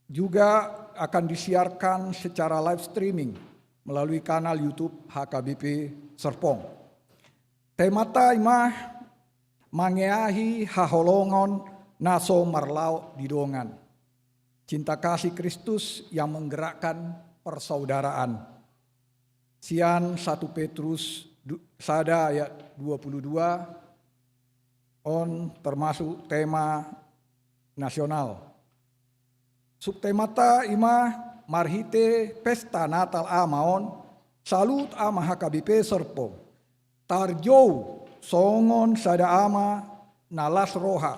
Juga akan disiarkan secara live streaming melalui kanal YouTube H K B P Serpong. Temanta i ma mangeahi haholongon na so marlaok di dongan. Cinta kasih Kristus yang menggerakkan persaudaraan. Sian satu Petrus du-, sada ayat dua puluh dua, on termasuk tema nasional. Subtemanta i ma marhite pesta Natal Ama on, saluhut ama H K B P Serpong tarjou songon sada ama na las roha,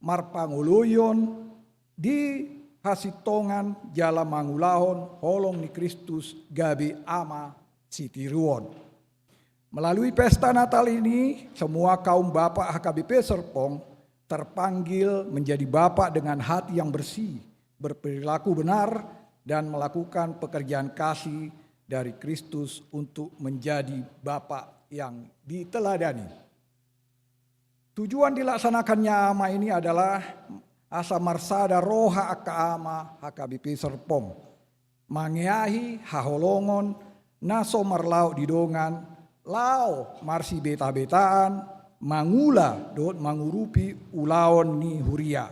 marpangoloion di hasintongan jala mangulahon holong ni Kristus gabe ama sitiruon. Melalui pesta Natal ini, semua kaum bapak H K B P Serpong terpanggil menjadi bapak dengan hati yang bersih, berperilaku benar, dan melakukan pekerjaan kasih dari Kristus untuk menjadi bapak yang diteladani. Tujuan dilaksanakannya ama ini adalah asa marsada roha angka ama H K B P Serpong, mangeahi haholongon na so marlaok di dongan, laho marsibeta-betaan, mangula dohot mangurupi ulaon ni huria,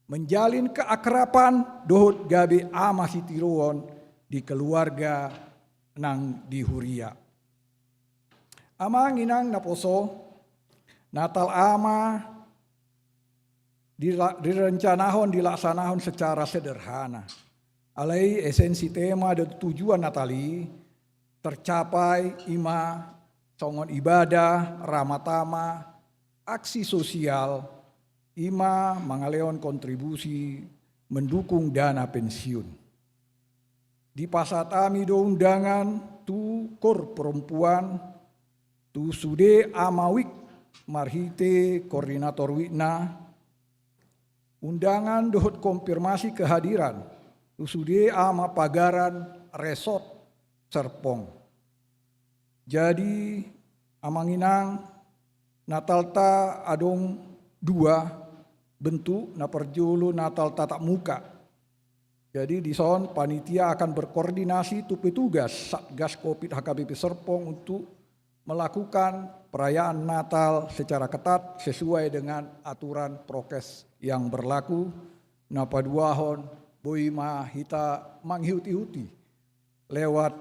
menjalin keakraban dohot gabe ama sitiruon di keluarga nang di huria. Amang inang naposo, Natal Ama dila-, direncanahon, dilaksanahon secara sederhana. Alai esensi tema dan tujuan Natal i tercapai i ma songon ibadah, ramatama, aksi sosial, i ma mangalehon kontribusi mendukung dana pensiun. Dipasahat hami do undangan tu Kor Perempuan, tu sude ama wijk marhite koordinator wijk na, undangan dohot konfirmasi kehadiran tu sude ama pagaran Resort Serpong. Jadi, amang inang, Natalta adong dua bentuk, na parjolo Natal tatap muka. Jadi, dison panitia akan berkoordinasi tu petugas Satgas Covid H K B P Serpong untuk melakukan perayaan Natal secara ketat sesuai dengan aturan prokes yang berlaku. Na paduahon, boi ma hita mangihut-ihuti lewat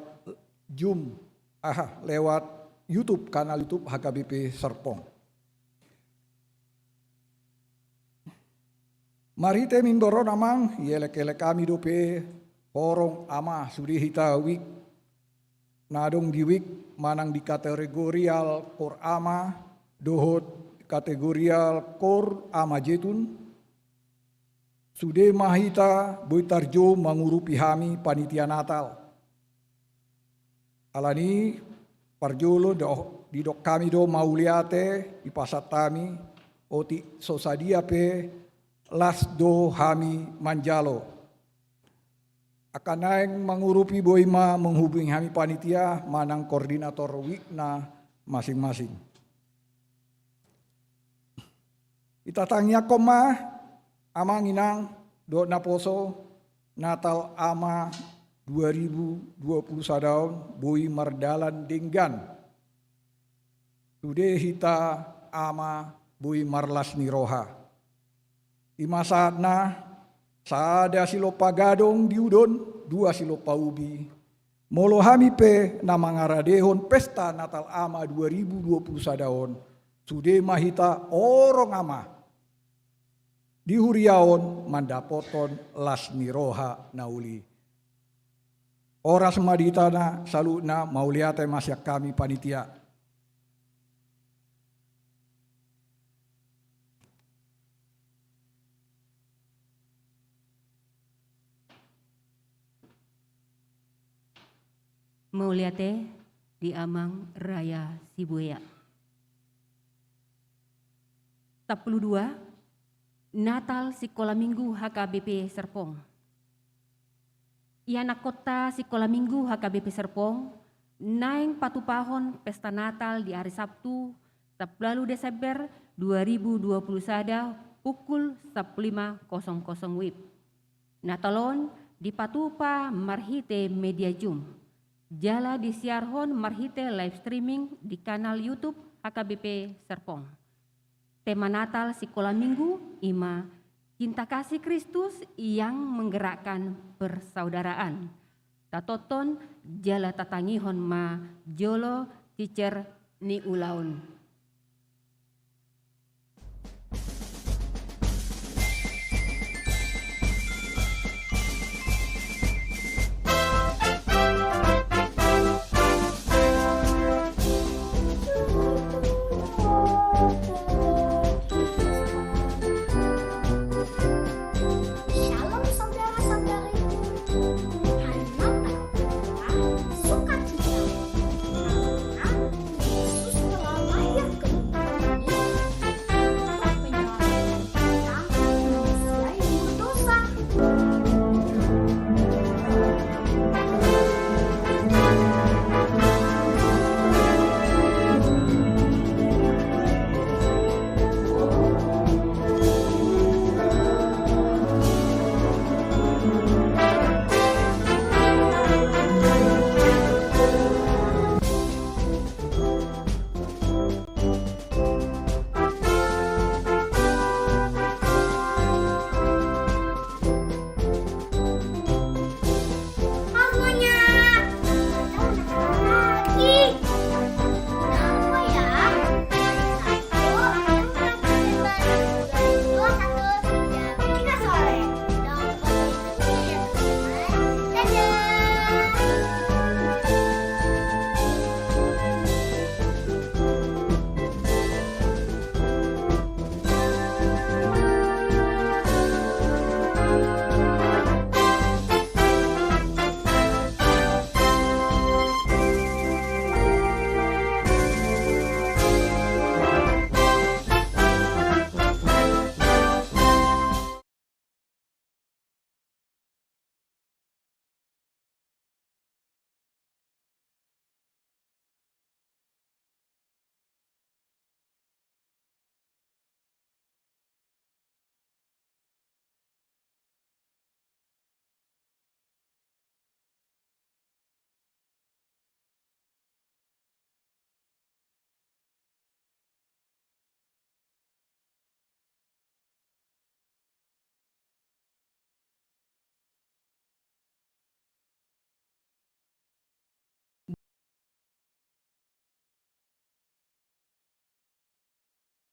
Zoom, aha, lewat YouTube, kanal YouTube H K B P Serpong. Marhite mimboro on, Amang, ielek-elek hami dope horong Ama, sude hita wijk na adong di wijk manang di kategorial Koor Ama dohot kategorial Koor Ama Zaitun. Sude ma hita boi tarjou mangurupi hami panitia Natal. Alani i, parjolo do, didok hami do mauliate, dipasahat hami, otik so sadia pe las do hami manjalo. Angka naeng mangurupi boi ma menghubungi hami panitia manang koordinator wijk na masing-masing. Itatangiangkon ma, Amang, Inang dohot naposo, Natal Ama dua ribu dua puluh sada on boi mardalan denggan. Sude hita Ama boi marlas ni roha. I ma sahatna, sada silompa gadong di udon, dua silompa ubi. Molo hami pe na mangaradehon pesta Natal Ama dua ribu dua puluh sada on, sude ma hita horong Ama di huria on mandapothon las ni roha na uli. Horas ma di hita na saluhutna, mauliate ma sian hami panitia. Mauliate di Amang Raya Sibuea. Sampulu dua, Natal Sikola Minggu H K B P Serpong. Ianakhonta Sikola Minggu H K B P Serpong naeng patupahon pesta Natal di ari Sabtu, sampulu ualu Desember dua ribu dua puluh sada, pukul sampulu lima kosong kosong wib. Natal on dipatupa marhite media Zoom, jala disiarhon marhite live streaming di kanal YouTube H K B P Serpong. Tema Natal Sikola Minggu i ma Cinta Kasih Kristus yang Menggerakkan Persaudaraan. Tatonton jala tatangihon ma jolo cicer ni ulaon. Shalom, saudara-saudariku. Hari Natal adalah sukacita. Karena Yesus telah lahir.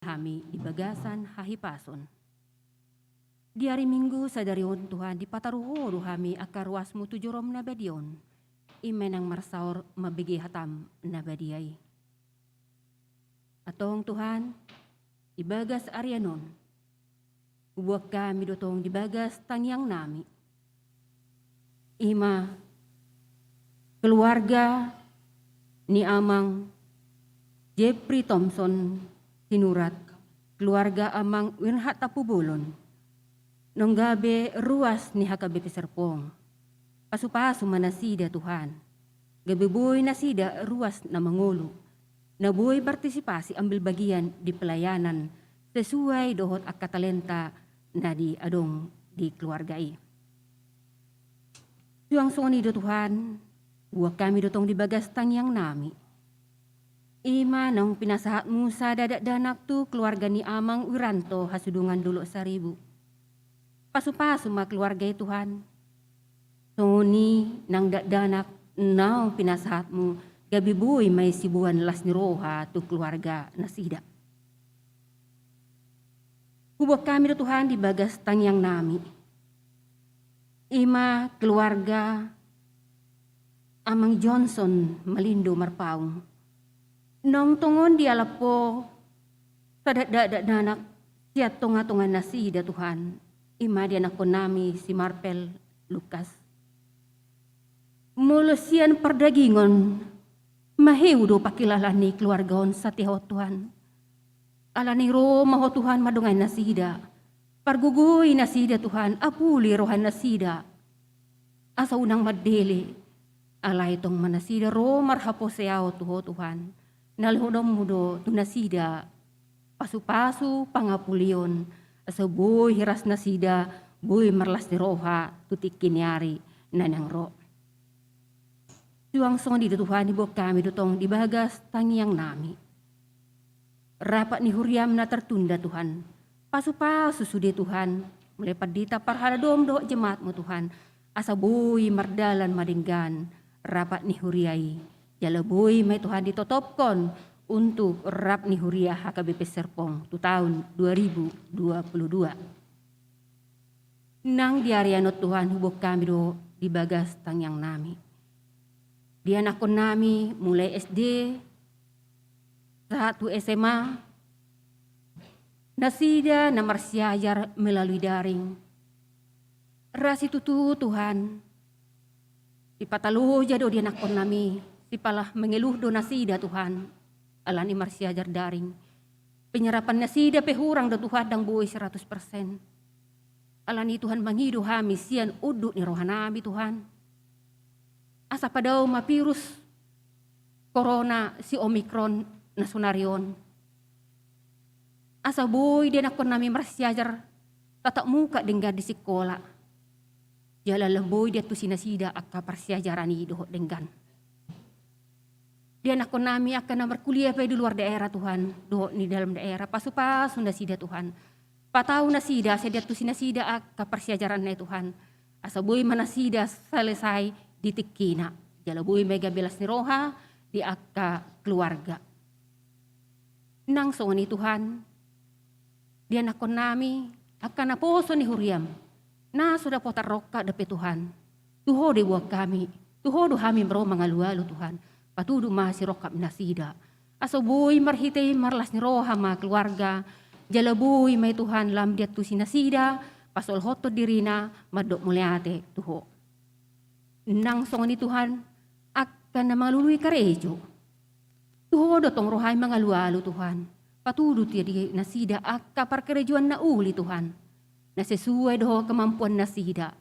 hami di bagasan hahipason. Di ari Minggu sadari on Tuhan, dipataru Ho do hami angka ruasMu tu joroM na badia on, i ma nang marsaor mambege hataM na badia i. Antong Tuhan, di bagas arian on, huboan hami do tong di bagas tangiangnami, i ma keluarga ni Amang Jeffrey Thompson Sinurat, keluarga Amang Wirhat Tampubolon, naung gabe ruas ni H K B P Serpong. Pasupasu ma nasida Tuhan, gabe boi nasida ruas na mangolu, na boi partisipasi, ambil bagian di pelayanan sesuai dohot angka talenta na adong di keluarga i. Suang songon i do Tuhan, huboan hami do tong di bagas tangiangnami, i ma naung pinasahatMu sada dakdanak tu keluarga ni Amang Wiranto Hasudungan Dolok Saribu. Pasupasu ma keluarga i Tuhan, songon i nang dakdanak naung pinasahatMu, gabe boi ma i siboan las ni roha tu keluarga nasida. Huboan hami do Tuhan di bagas tangiangnami, i ma keluarga Amang Johnson Malindo Marpaung, naung tongon dialap Ho sada dakdanak sian tongatonga nasida Tuhan, i ma di anakkonnami si Marpel Lukas. Molo sian pardagingon, maheu do pangkilalaan ni keluarga on satia Ho Tuhan. Alani ro ma Ho Tuhan mandongani nasida, pargogoi nasida Tuhan, apuli roha nasida, asa unang mandele. Alai tong ma nasida ro marhaposeaon tu Ho Tuhan, na lehononMu do tu nasida pasupasu pangapulion, asa boi hiras nasida, boi marlas ni roha tu tingki ni ari na naeng ro. Suang songon i do Tuhan, huboan hami do tong di bagas tangiangnami, rapat ni huriaM na tertunda Tuhan. Pasupasu sude Tuhan, mulai pandita, parhalado dohot jemaatMu Tuhan, asa boi mardalan ma denggan rapat ni huria i, jala boi ma i Tuhan ditotopkon untuk rap ni huria H K B P Serpong tu taon dua ribu dua puluh dua. Nang di ari on Tuhan, huboan hami do di bagas tangiangnami, di anakkonnami mulai S D sahat tu S M A, nasida na marsiajar melalui daring. Ra situtu Tuhan, sipata loja do di anakkonnami, sipata mengeluh do nasida Tuhan, alani marsiajar daring. Penyerapan nasida pe hurang do Tuhan, ndang boi seratus persen. Alani Tuhan, mangido hami sian unduk ni rohanami Tuhan, asa padao ma virus corona si Omicron na sonari on, asa boi di anakkonnami marsiajar tatap muka denggan di sikola, jala lam boi diantusi nasida angka parsiajaran i dohot denggan. Di anakkonnami angka na markuliah pe di luar daerah Tuhan, dohot di dalam daerah, pasupasu nasida Tuhan. Patau nasida, asa diantusi nasida angka parsiajaranna i Tuhan, asa boi ma nasida selesai di tingkina, jala boi ma i gabe las ni roha di angka keluarga. Nang songon i Tuhan, di anakkonnami angka naposo ni huriaM, na so dapotan rongkap dope Tuhan, tu Ho do diboan hami, tu Ho do hami ro mangalualu Tuhan. Patudu ma sirongkap nasida, asa boi marhite i marlas ni roha ma keluarga, jala boi ma i Tuhan lam diantusi nasida pasolhothon dirina mandok mauliate tu Ho. Nang songon i Tuhan, angka na mangalului karejo, tu Ho do tong rohai mangalualu Tuhan. Patudu tu dia nasida angka parkarejoan na uli Tuhan, na sesuai dohot kemampuan nasida,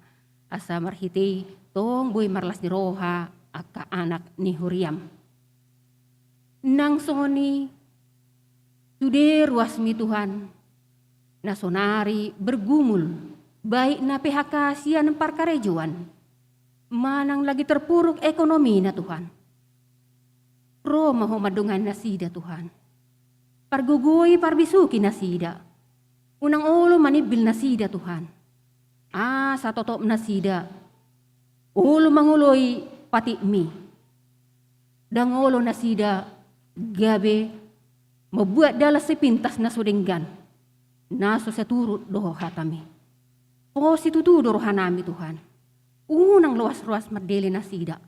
asa marhite i tong boi marlas ni roha angka anak ni huriaM. Nang songon i sude ruasMi Tuhan, na sonari bergumul, baik na P H K sian parkarejoan, manang lagi terpuruk ekonomina Tuhan. Ro ma Ho mandongani nasida Tuhan. Pargogoi, parbisuhi nasida. Unang olo manimbil nasida Tuhan. Asa totop nasida olo mangoloi patikMi. Ndang olo nasida gabe Mambuat dalan sipintas na so denggan, na so saturut dohot hataMi. Pos situtu do rohanami Tuhan. Unang loas-loas mandele nasida.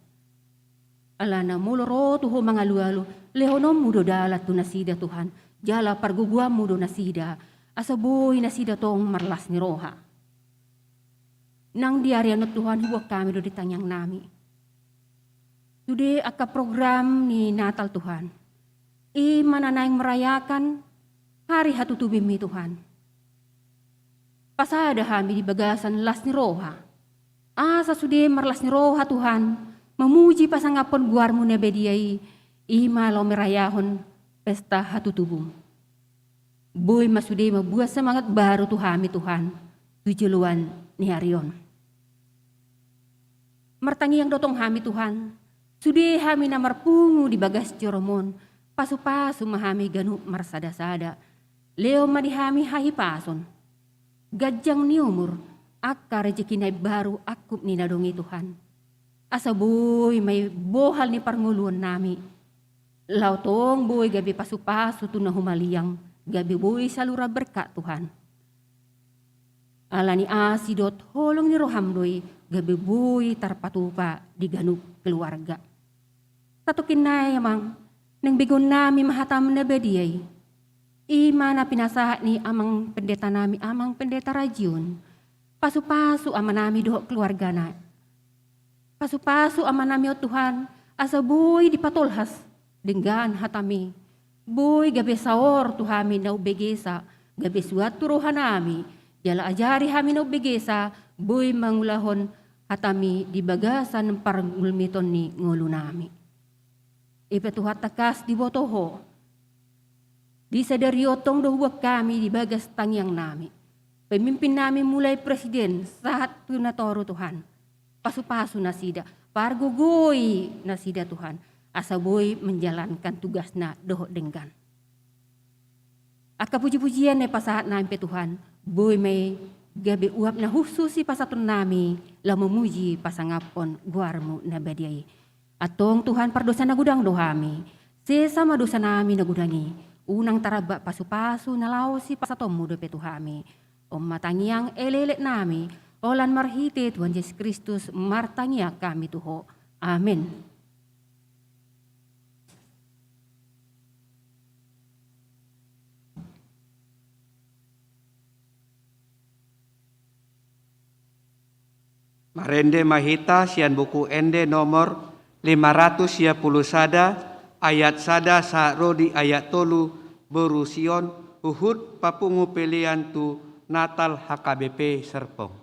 Alana molo ro tu Ho mangalualu, lehononMu do dalan tu nasida Tuhan, jala pargogoanMu do nasida, asa boi nasida tong marlas ni roha. Nang di ari on Tuhan, huboan hami do di tangiangnami. Sude angka program ni Natal Tuhan, i ma na naeng merayakan hari hatutubuMi Tuhan. Pasada hami di bagasan las ni roha, asa sude marlas ni roha Tuhan, mamuji pasangaphon goarMu na badia i, i ma laho merayahon pesta hatutubuM. Boi ma sude mambuat semangat baru tu hami Tuhan, tu joloan ni ari on. Martangiang do tong hami Tuhan, sude hami na marpungu di bagas joroMon, pasu-pasu ma hami ganup marsada-sada, lehon ma di hami hahipason, ganjang ni umur, angka rejeki na imbaru angkup ni na dong i Tuhan. Asa boi ma i bohal ni parngoluonnami, laho tong boi gabe pasu-pasu tu na humaliang, gabe boi saluran berkat Tuhan. Alani asi dohot holong ni rohaM do i gabe boi tarpatupa di ganup keluarga. Satongkin nai Amang, naeng begeonnami ma hataM na badia i. I ma na pinasahat ni Amang Pendetanami, Amang Pendeta Rajion. Pasu-pasu amanami dohot keluargana. Pasu-pasu amanami on Tuhan, asa boi dipatolhas denggan hataMi. Boi gabe saor tu hami na umbegesa, gabe suan tu rohanami, jala ajari hami na umbegesa, boi mangulahon hataMi di bagasan pargulmiton ni ngolunami. I pe Tuhan tangkas diboto Ho. Di sadari on tong do huboan hami di bagas tangiangnami. Pemimpinnami mulai presiden sahat tu na toru Tuhan. Pasu-pasu nasida, pargogoi nasida Tuhan. Asa boi menjalankan tugasna dohot denggan. Angka puji-pujian na pasahatnami pe Tuhan, boi ma i gabe uap na hushus sipasahatonnami, laho mamuji pasangaphon goarMu na badia i. Antong Tuhan, pardosa na godang do hami. Sesa ma dosanami na godang i. Unang taramba pasu-pasu na laho sipasahatonMu dope tu hami. On ma tangiang elekeleknami, holan marhite Tuhan Jesus Kristus martangiang hami tu Ho. Amen. Marende ma hita sian Buku Ende nomor lima ratus sia pulu sada, ayat sada sahat ro di ayat tolu, boru Sion, huhut papungu pelean tu Natal H K B P Serpong.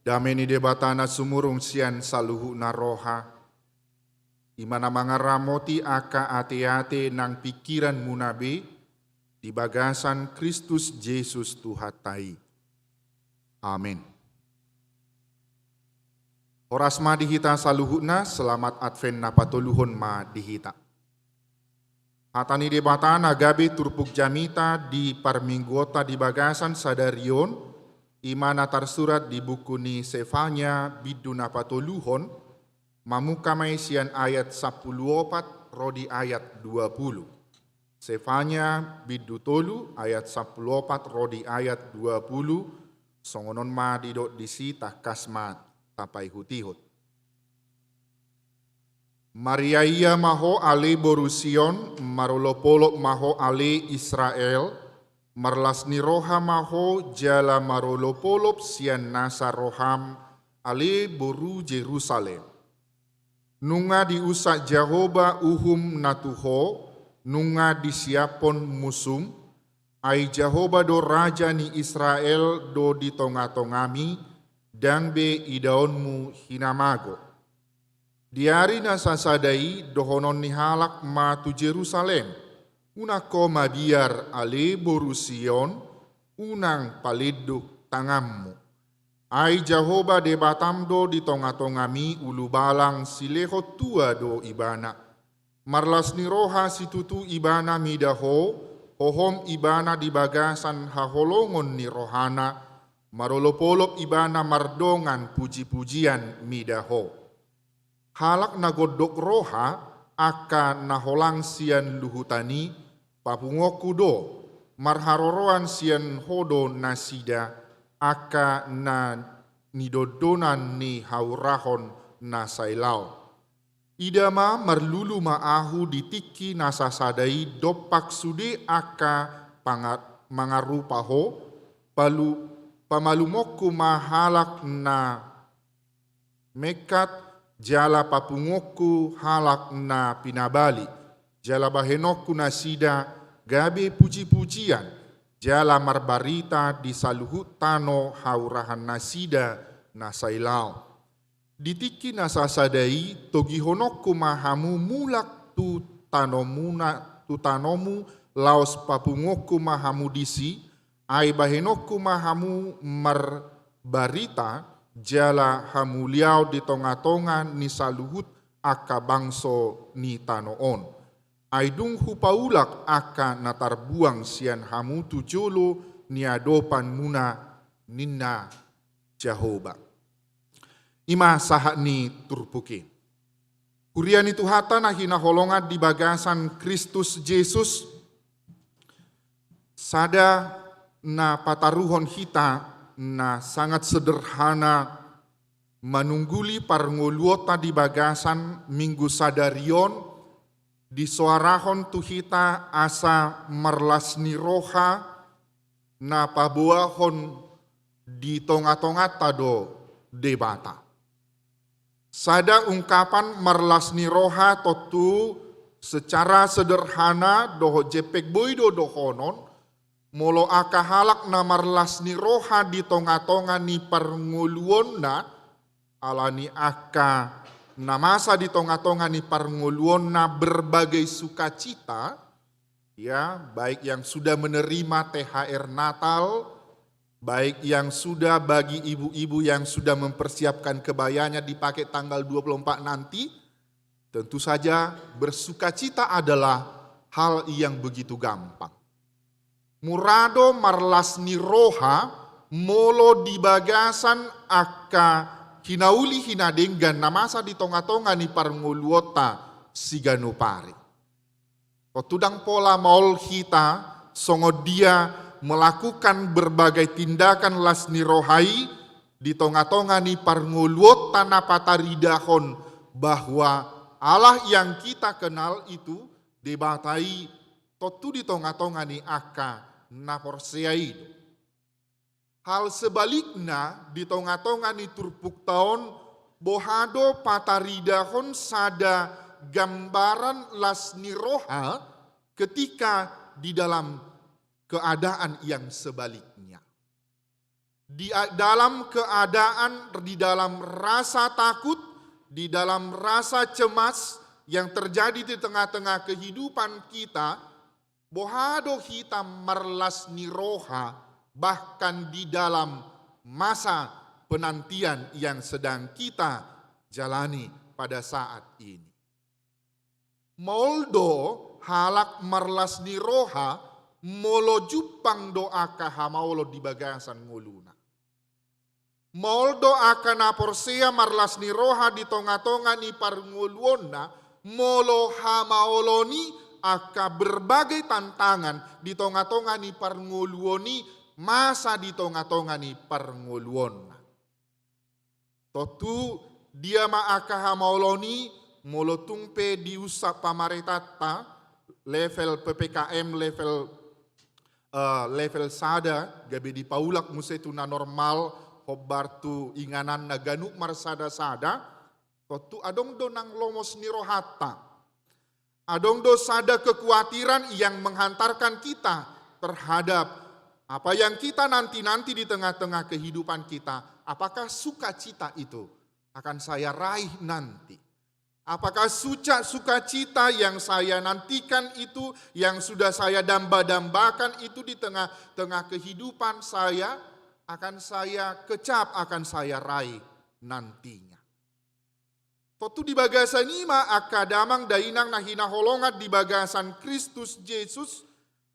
Dame ni Debata na sumurung sian saluhutna roha, i ma na mangaramoti angka ateate nang pingkiranmuna be, di bagasan Kristus Jesus Tuhanta i. Amen. Horas ma di hita saluhutna, selamat Advent na patoluhon ma di hita. Hata ni Debata na gabe turpuk jamita di parmingguonta di bagasan sadari on, i ma na tarsurat di buku ni Sefanya bindu na patoluhon, mamungka ma i sian ayat sampulu opat ro di ayat dua pulu. Sefanya bindu tolu ayat sampulu opat ro di ayat dua pulu, songon on ma didok disi, tangkas ma tapaihutihut. Mariaia ma ho ale boru Sion, marolopolop ma ho ale Israel, marlas ni roha ma ho jala marolopolop sian nasa roham ale boru Jerusalem. Nunga diunsat Jahowa uhum na tu ho, nunga disiaphon musum, ai Jahowa do raja ni Israel do di tongatongami, ndang be idaonmu hinamago. Di ari na sasada i dohonon ni halak ma tu Jerusalem: Unang ho mabiar ale boru Sion, unang palindung tanganmu. Ai Jahowa Debatam do di tongatongami ulubalang silehon tua do ibana. Marlas ni roha situtu ibana mida ho, hohom ibana di bagasan haholongon ni rohana, marolopolop ibana mardongan pujipujian mida ho. Halak na gondok roha, angka na holang sian luhutan i, papunguonku do, marharoroan sian ho do nasida, angka na nidondonan ni haurahon na sai laon. Ida ma, marlulu ma ahu di tingki na sasada i dompak sude angka panga-, mangarupa ho, palu-, pamalumonku ma halak na mengkat, jala papunguonku halak na pinabali, jala bahenonku nasida gabe pujipujian, jala marbarita di saluhut tano haurahan nasida na sai laon. Di tingki na sasada i togihononku ma hamu mulak tu tanomuna, tu tanomu, laos papunguonku ma hamu disi, ai bahenonku ma hamu marbarita, jala hamuliaon di tongatonga ni saluhut angka bangso ni tano on. Ai dung hupaulak angka na tarbuang sian hamu tu jolo ni adopanmuna, ninna Jahowa. I ma sahat ni turpuk i. Huria ni Tuhanta na hinaholongan di bagasan Kristus Jesus, sada na pataruhon hita na sangat sederhana manungguli parngoluonta di bagasan Minggu sadari on, disoarahon tu hita asa marlas ni roha na paboahon di tongatonganta do Debata. Sada ungkapan marlas ni roha tontu secara sederhana dohot jempek boi do dohonon, molo angka halak na marlas ni roha di tongatonga ni parngoluonna, ala ni angka na masa di tongatonga ni parngoluonna berbagai sukacita, ya, baik yang sudah menerima T H R Natal, baik yang sudah, bagi ibu-ibu yang sudah mempersiapkan kebayanya dipakai tanggal dua puluh empat nanti, tentu saja bersukacita adalah hal yang begitu gampang. Mura do marlas ni roha molo di bagasan angka hinauli hinadenggan na masa di tongatonga ni parngoluonta siganup ari. Tontu ndang pola maol hita songon dia melakukan berbagai tindakan las ni roha i di tongatonga ni parngoluonta na pataridahon bahwa Allah yang kita kenal itu, Debata i, tontu di tongatonga ni angka na porsea i do. Hal sebalikna, di tongatonga ni turpukta on, boha do pataridahon sada gambaran las ni roha ketika di dalam keadaan yang sebaliknya. Di dalam keadaan, di dalam rasa takut, di dalam rasa cemas yang terjadi di tengah-tengah kehidupan kita, boha do hita marlas ni roha, bahkan di dalam masa penantian yang sedang kita jalani pada saat ini. Maol do halak marlas ni roha, molo jumpang do angka hamaolon di bagasan ngoluna. Maol do angka na porsea marlas ni roha di tonga-tonga ni parngoluonna, molo hamaolon i angka berbagai tantangan di tonga-tonga ni parngoluon i, masa di tonga-tonga ni parngoluonna. Tontu dia ma angka hamaolon i, molo tung pe diusap pamaretanta, level P P K M, level, eh, level sada, gabe dipaulak muse tu na normal, hombar tu ingananna ganup marsada-sada, tontu adong do nang lomos ni rohanta. Adong do sada kekuatiran yang menghantarkan kita terhadap apa yang kita nanti-nanti di tengah-tengah kehidupan kita. Apakah sukacita itu akan saya raih nanti? Apakah suca-, sukacita yang saya nantikan itu, yang sudah saya damba-dambakan itu di tengah-tengah kehidupan saya, akan saya kecap, akan saya raih nantinya? Tontu di bagasan i ma angka damang dainang na hinaholongan di bagasan Kristus Jesus,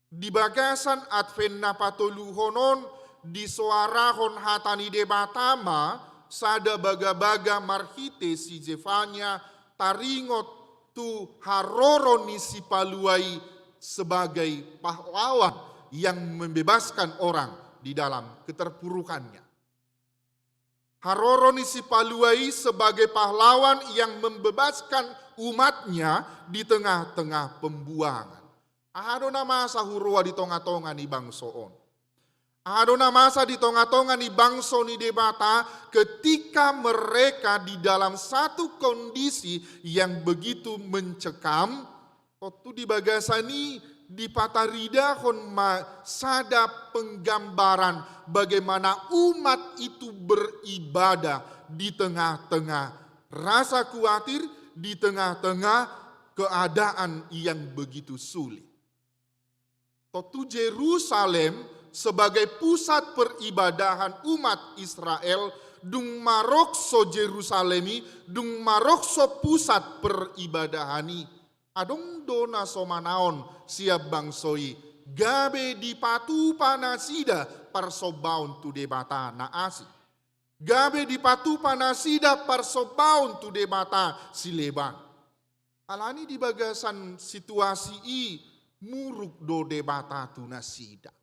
di bagasan Advent na patoluhon on, disoarahon hata ni Debata ma sada bagabaga marhite si Zefanya taringot tu haroro ni sipalua i sebagai pahlawan yang membebaskan orang di dalam keterpurukannya. Haroro ni sipalua i sebagai pahlawan yang membebaskan umatnya di tengah-tengah pembuangan. Aha do na masa huroha di tonga-tonga ni bangso on? Aha do na masa di tonga-tonga ni bangso ni Debata ketika mereka di dalam satu kondisi yang begitu mencekam? Tontu di bagasan i dipataridahon ma sada penggambaran bagaimana umat itu beribadah di tengah-tengah rasa khawatir, di tengah-tengah keadaan yang begitu sulit. Tontu Jerusalem sebagai pusat peribadahan umat Israel, dung marokso Jerusalem i, dung marokso pusat peribadahan i, adong do na so manaon sian bangso i, gabe dipatupa nasida parsombaon tu debata na asing. Gabe dipatupa nasida parsombaon tu debata sileban. Alani di bagasan situasi i muruk do Debata tu nasida.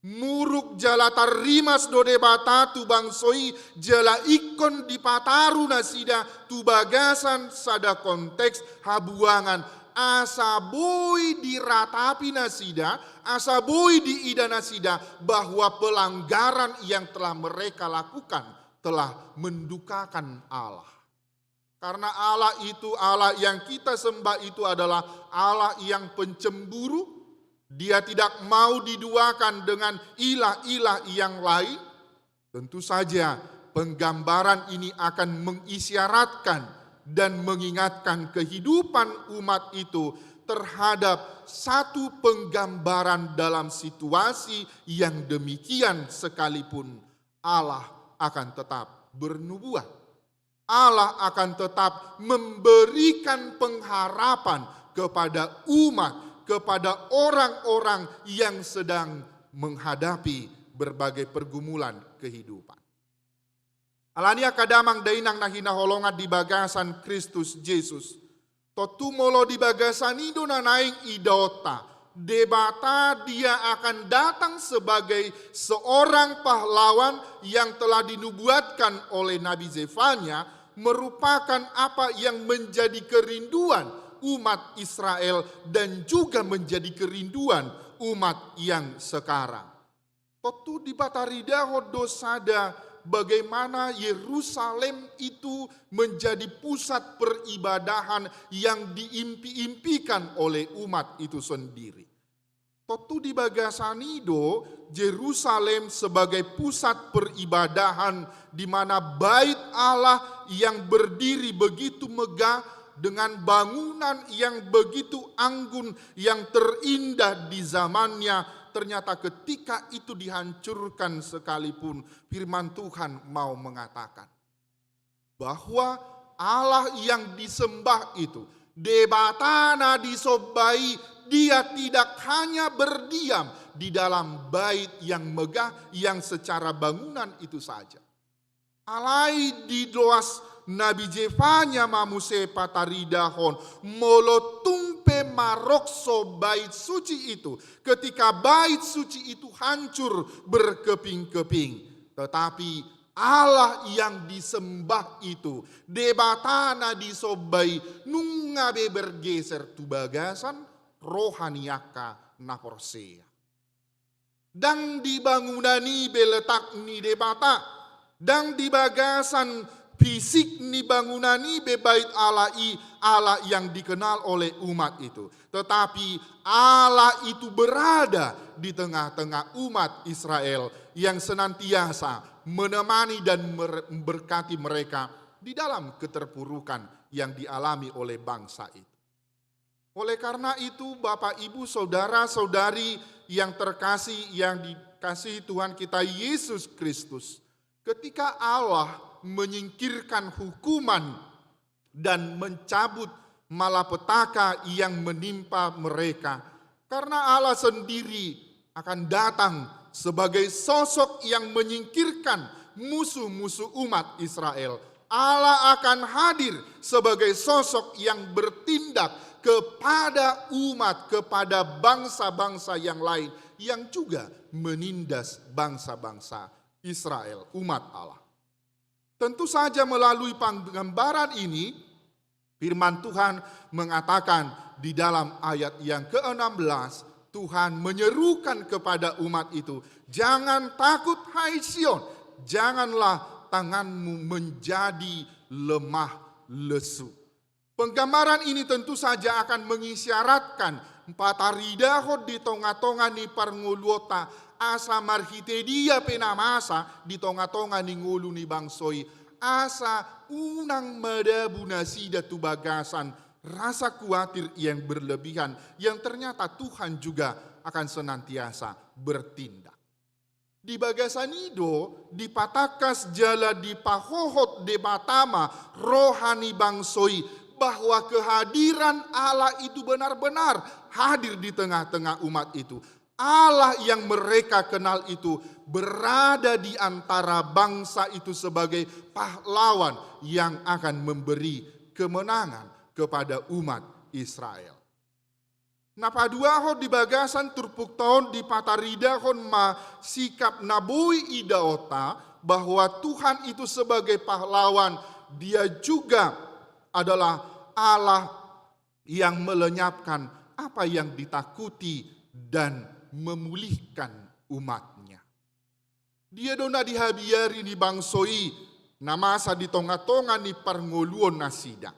Muruk jala tarrimas do Debata tu bangso i, jala ingkon dipataru nasida tu bagasan sada konteks habuangan, asa boi diratapi nasida, asa boi diida nasida bahwa pelanggaran yang telah mereka lakukan telah mendukakan Allah. Karena Allah itu, Allah yang kita sembah itu adalah Allah yang pencemburu. Dia tidak mau diduakan dengan ilah-ilah yang lain. Tentu saja, penggambaran ini akan mengisyaratkan dan mengingatkan kehidupan umat itu terhadap satu penggambaran dalam situasi yang demikian sekalipun, Allah akan tetap bernubuat. Allah akan tetap memberikan pengharapan kepada umat, kepada orang-orang yang sedang menghadapi berbagai pergumulan kehidupan. Alani angka damang dainang na hinaholongan di bagasan Kristus Jesus, tontu molo di bagasan i do na naeng idaonta, Debata Dia akan datang sebagai seorang pahlawan yang telah dinubuatkan oleh Nabi Zefanya, merupakan apa yang menjadi kerinduan umat Israel dan juga menjadi kerinduan umat yang sekarang. Tontu dipataridahon do sada bagaimana Yerusalem itu menjadi pusat peribadahan yang diimpi-impikan oleh umat itu sendiri. Tontu di bagasan i do Jerusalem sebagai pusat peribadahan, di mana bait Allah yang berdiri begitu megah dengan bangunan yang begitu anggun, yang terindah di zamannya, ternyata ketika itu dihancurkan sekalipun, firman Tuhan mau mengatakan bahwa Allah yang disembah itu, Debata na disomba i, dia tidak hanya berdiam di dalam bait yang megah yang secara bangunan itu saja. Alai di loas na bijefanya ma muse pataridahon, molo tung pe marokso bait suci itu, ketika bait suci itu hancur berkeping-keping, tetapi Allah yang disembah itu, Debata na disomba i, nunga be bergeser tu bagasan roha ni angka na porsea. Ndang di bangunan i be letak ni Debata, ndang di bagasan fisik ni bangunan i be bait Allah i, Allah yang dikenal oleh umat itu. Tetapi Allah itu berada di tengah-tengah umat Israel yang senantiasa menemani dan mer-, memberkati mereka di dalam keterpurukan yang dialami oleh bangsa itu. Oleh karena itu, Bapak, Ibu, saudara-saudari yang terkasih, yang dikasihi Tuhan kita Yesus Kristus, ketika Allah menyingkirkan hukuman dan mencabut malapetaka yang menimpa mereka, karena Allah sendiri akan datang sebagai sosok yang menyingkirkan musuh-musuh umat Israel. Allah akan hadir sebagai sosok yang bertindak kepada umat, kepada bangsa-bangsa yang lain yang juga menindas bangsa-bangsa Israel, umat Allah. Tentu saja melalui penggambaran ini, firman Tuhan mengatakan di dalam ayat yang keenam belas, Tuhan menyerukan kepada umat itu, "Jangan takut, hai Sion, janganlah tanganmu menjadi lemah lesu." Penggambaran ini tentu saja akan mengisyaratkan pataridahon di tonga-tonga ni parngoluonta, asa marhite dia pe na masa di tonga-tonga ni ngolu ni bangso i, asa unang madabu nasida tu bagasan rasa kuatir yang berlebihan, yang ternyata Tuhan juga akan senantiasa bertindak. Di bagasan i do dipatangkas jala dipahohot Debata ma roha ni bangso i, bahwa kehadiran Allah itu benar-benar hadir di tengah-tengah umat itu. Allah yang mereka kenal itu berada di antara bangsa itu sebagai pahlawan yang akan memberi kemenangan kepada umat Israel. Na paduahon, di bagasan turpukta on dipataridahon ma sikap na boi idaonta, bahwa Tuhan itu sebagai pahlawan, Dia juga adalah Allah yang melenyapkan apa yang ditakuti dan memulihkan umat-Nya. Dia do na dihabiari ni bangso i na masa di tonga-tonga ni parngoluon nasida?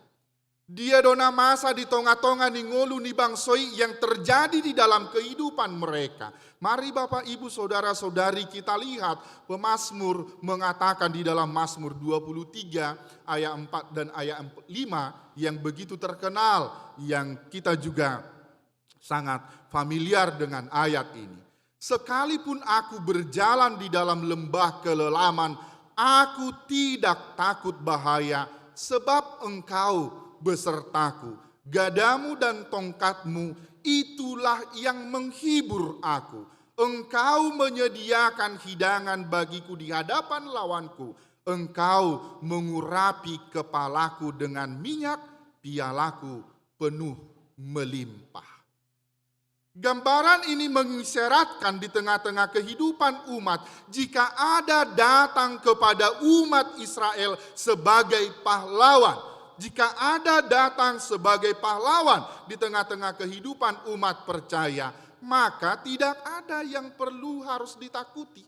Dia do na masa di tonga-tonga ni ngolu ni bangso i yang terjadi di dalam kehidupan mereka? Mari, Bapak, Ibu, saudara-saudari, kita lihat pemazmur mengatakan di dalam Mazmur dua puluh tiga ayat empat dan ayat lima yang begitu terkenal, yang kita juga sangat familiar dengan ayat ini. "Sekalipun aku berjalan di dalam lembah kelelaman, aku tidak takut bahaya, sebab Engkau besertaku. Gadamu dan tongkat-Mu, itulah yang menghibur aku. Engkau menyediakan hidangan bagiku di hadapan lawanku. Engkau mengurapi kepalaku dengan minyak, pialaku penuh melimpah." Gambaran ini mengisyaratkan di tengah-tengah kehidupan umat, jika ada datang kepada umat Israel sebagai pahlawan, jika ada datang sebagai pahlawan di tengah-tengah kehidupan umat percaya, maka tidak ada yang perlu harus ditakuti.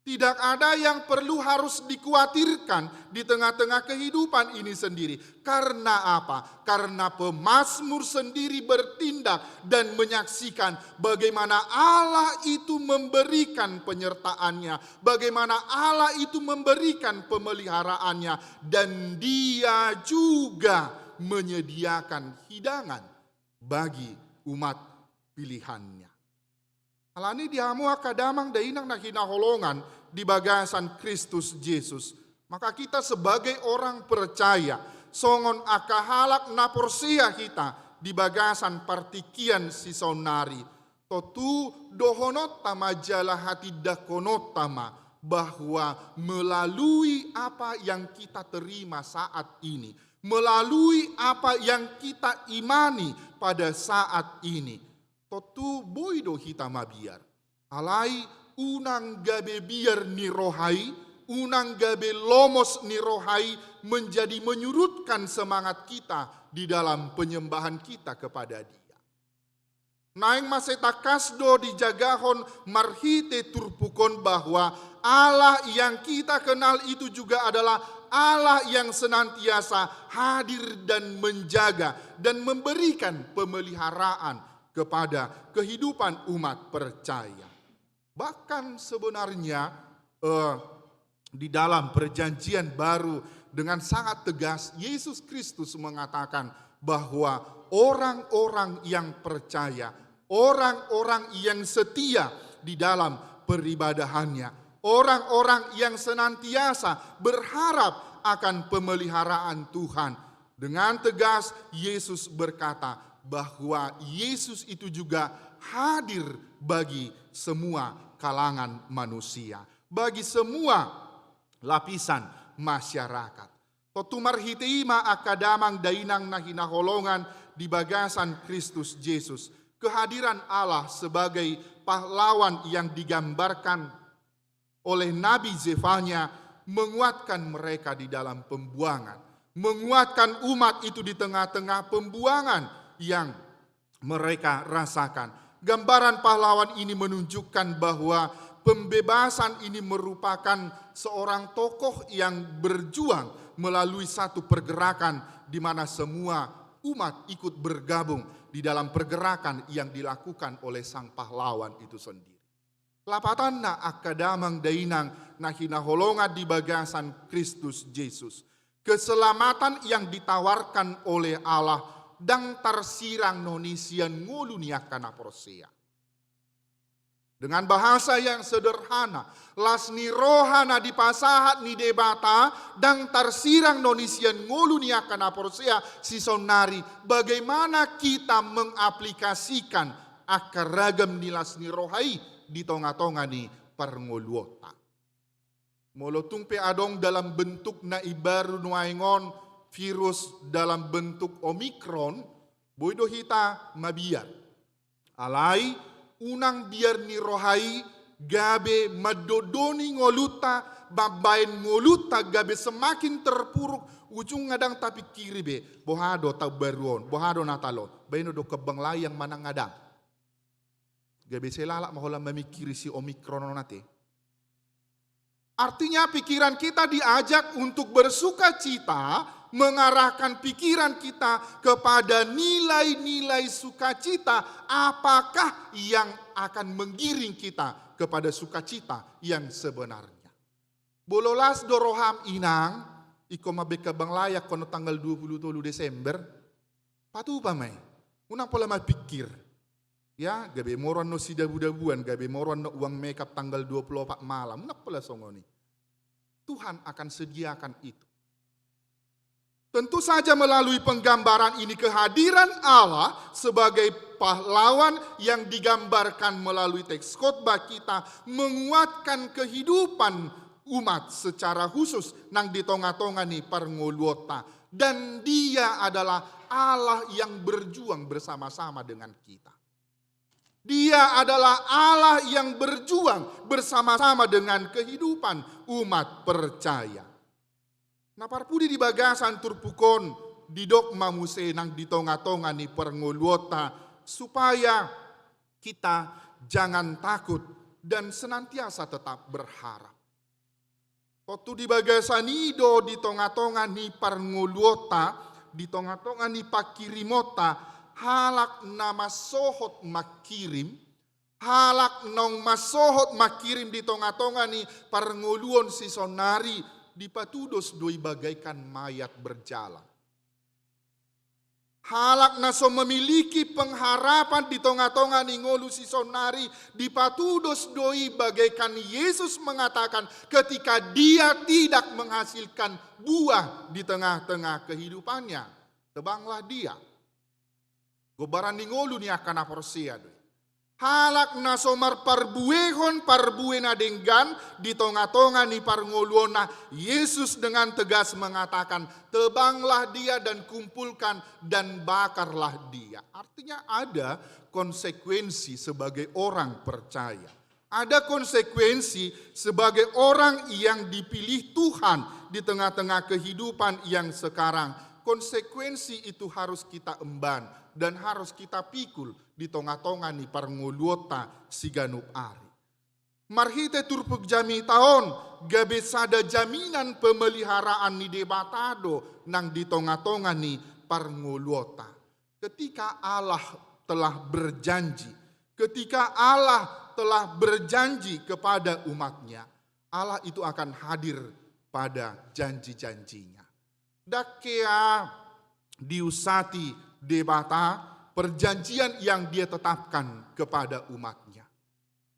Tidak ada yang perlu harus dikhawatirkan di tengah-tengah kehidupan ini sendiri. Karena apa? Karena pemazmur sendiri bertindak dan menyaksikan bagaimana Allah itu memberikan penyertaan-Nya, bagaimana Allah itu memberikan pemeliharaannya, dan Dia juga menyediakan hidangan bagi umat pilihan-Nya. Alani i di hamu angka damang dainang na hinaholongan di bagasan Kristus Jesus, maka kita sebagai orang percaya, songon angka halak na porsea hita di bagasan partingkian sisaonnari, tontu dohononta ma jala hatindangkononta ma bahwa melalui apa yang kita terima saat ini, melalui apa yang kita imani pada saat ini, tontu boi do hita mabiar. Alai unang gabe biar ni roha i, unang gabe lomos ni roha i menjadi menyurutkan semangat kita di dalam penyembahan kita kepada Dia. Naeng mansai tangkas do dijagahon marhite turpuk on bahwa Allah yang kita kenal itu juga adalah Allah yang senantiasa hadir dan menjaga dan memberikan pemeliharaan kepada kehidupan umat percaya. Bahkan sebenarnya, eh, di dalam Perjanjian Baru, dengan sangat tegas Yesus Kristus mengatakan bahwa orang-orang yang percaya, orang-orang yang setia di dalam peribadahannya, orang-orang yang senantiasa berharap akan pemeliharaan Tuhan, dengan tegas Yesus berkata bahwa Yesus itu juga hadir bagi semua kalangan manusia, bagi semua lapisan masyarakat. Tontu marhite i ma angka damang dainang na hinaholongan di bagasan Kristus Jesus, kehadiran Allah sebagai pahlawan yang digambarkan oleh Nabi Zefanya menguatkan mereka di dalam pembuangan, menguatkan umat itu di tengah-tengah pembuangan yang mereka rasakan. Gambaran pahlawan ini menunjukkan bahwa pembebasan ini merupakan seorang tokoh yang berjuang melalui satu pergerakan di mana semua umat ikut bergabung di dalam pergerakan yang dilakukan oleh sang pahlawan itu sendiri. Lapatanna angka damang dainang na hinaholongan di bagasan Kristus Jesus, keselamatan yang ditawarkan oleh Allah ndang tarsirang non i sian ngolu ni angka na porsea. Dengan bahasa yang sederhana, las ni roha na dipasahat ni Debata ndang tarsirang non i sian ngolu ni angka na porsea sisaonnari. Bagaimana kita mengaplikasikan angka ragam ni las ni roha i di tonga-tonga ni parngoluonta? Molo tung pe adong dalam bentuk na imbaru nuaeng on virus dalam bentuk Omikron, boi do hita mabiar. Alai unang biar ni roha i gabe mandondoni ngolunta, mambaen ngolunta gabe semakin terpuruk, ujungna ndang tapingkiri be boha do taon baru on, boha do Natal on, baen do kembang layang manang ndang. Gabe sai lalap ma holan mamingkiri si Omikron on ate. Artinya pikiran kita diajak untuk bersukacita, mengarahkan pikiran kita kepada nilai-nilai sukacita. Apakah yang akan menggiring kita kepada sukacita yang sebenarnya? Molo las do roham inang, ingkon mambaen kembang layang on tanggal dua puluh tolu Desember, patupa ma i. Unang pola mapingkir. Ya, gabe mora annon sidabu-dabuan, gabe mora annon uang makeup tanggal dua puluh opat malam. Unang pola songon i. Tuhan akan sediakan itu. Tentu saja melalui penggambaran ini kehadiran Allah sebagai pahlawan yang digambarkan melalui teks khotbah kita menguatkan kehidupan umat secara khusus nang di tonga-tonga ni parngoluonta. Dan Dia adalah Allah yang berjuang bersama-sama dengan kita. Dia adalah Allah yang berjuang bersama-sama dengan kehidupan umat percaya. Na parpudi di bagasan turpuk on, didok ma muse nang di tonga-tonga ni parngoluonta, supaya kita jangan takut dan senantiasa tetap berharap. Tontu di bagasan i do di tonga-tonga ni parngoluonta, di tonga-tonga ni pangkirimonta, halak na mansohot mangkirim, halak naung mansohot mangkirim di tonga-tonga ni parngoluon sisonari, dipatudos do i bagaikan mayat berjalan. Halak na so memiliki pengharapan di tonga-tonga ni ngolu sisonari, dipatudos do i bagaikan Yesus mengatakan, ketika dia tidak menghasilkan buah di tengah-tengah kehidupannya, tebanglah dia. Gombaran ni ngolu ni angka na porsea do i. Halak na so marparbuehon parbue na denggan di tonga-tonga ni parngoluonna, Yesus dengan tegas mengatakan, tebanglah dia dan kumpulkan dan bakarlah dia. Artinya, ada konsekuensi sebagai orang percaya. Ada konsekuensi sebagai orang yang dipilih Tuhan di tengah-tengah kehidupan yang sekarang. Konsekuensi itu harus kita emban dan harus kita pikul di tonga-tonga ni parngoluonta siganup ari. Marhite turpuk jamita on, gabe sada jaminan pemeliharaan ni Debata do nang di tonga-tonga ni parngoluonta. Ketika Allah telah berjanji, ketika Allah telah berjanji kepada umatnya, Allah itu akan hadir pada janji-janjinya. Ndang hea diusati Debata perjanjian yang Dia tetapkan kepada umatnya.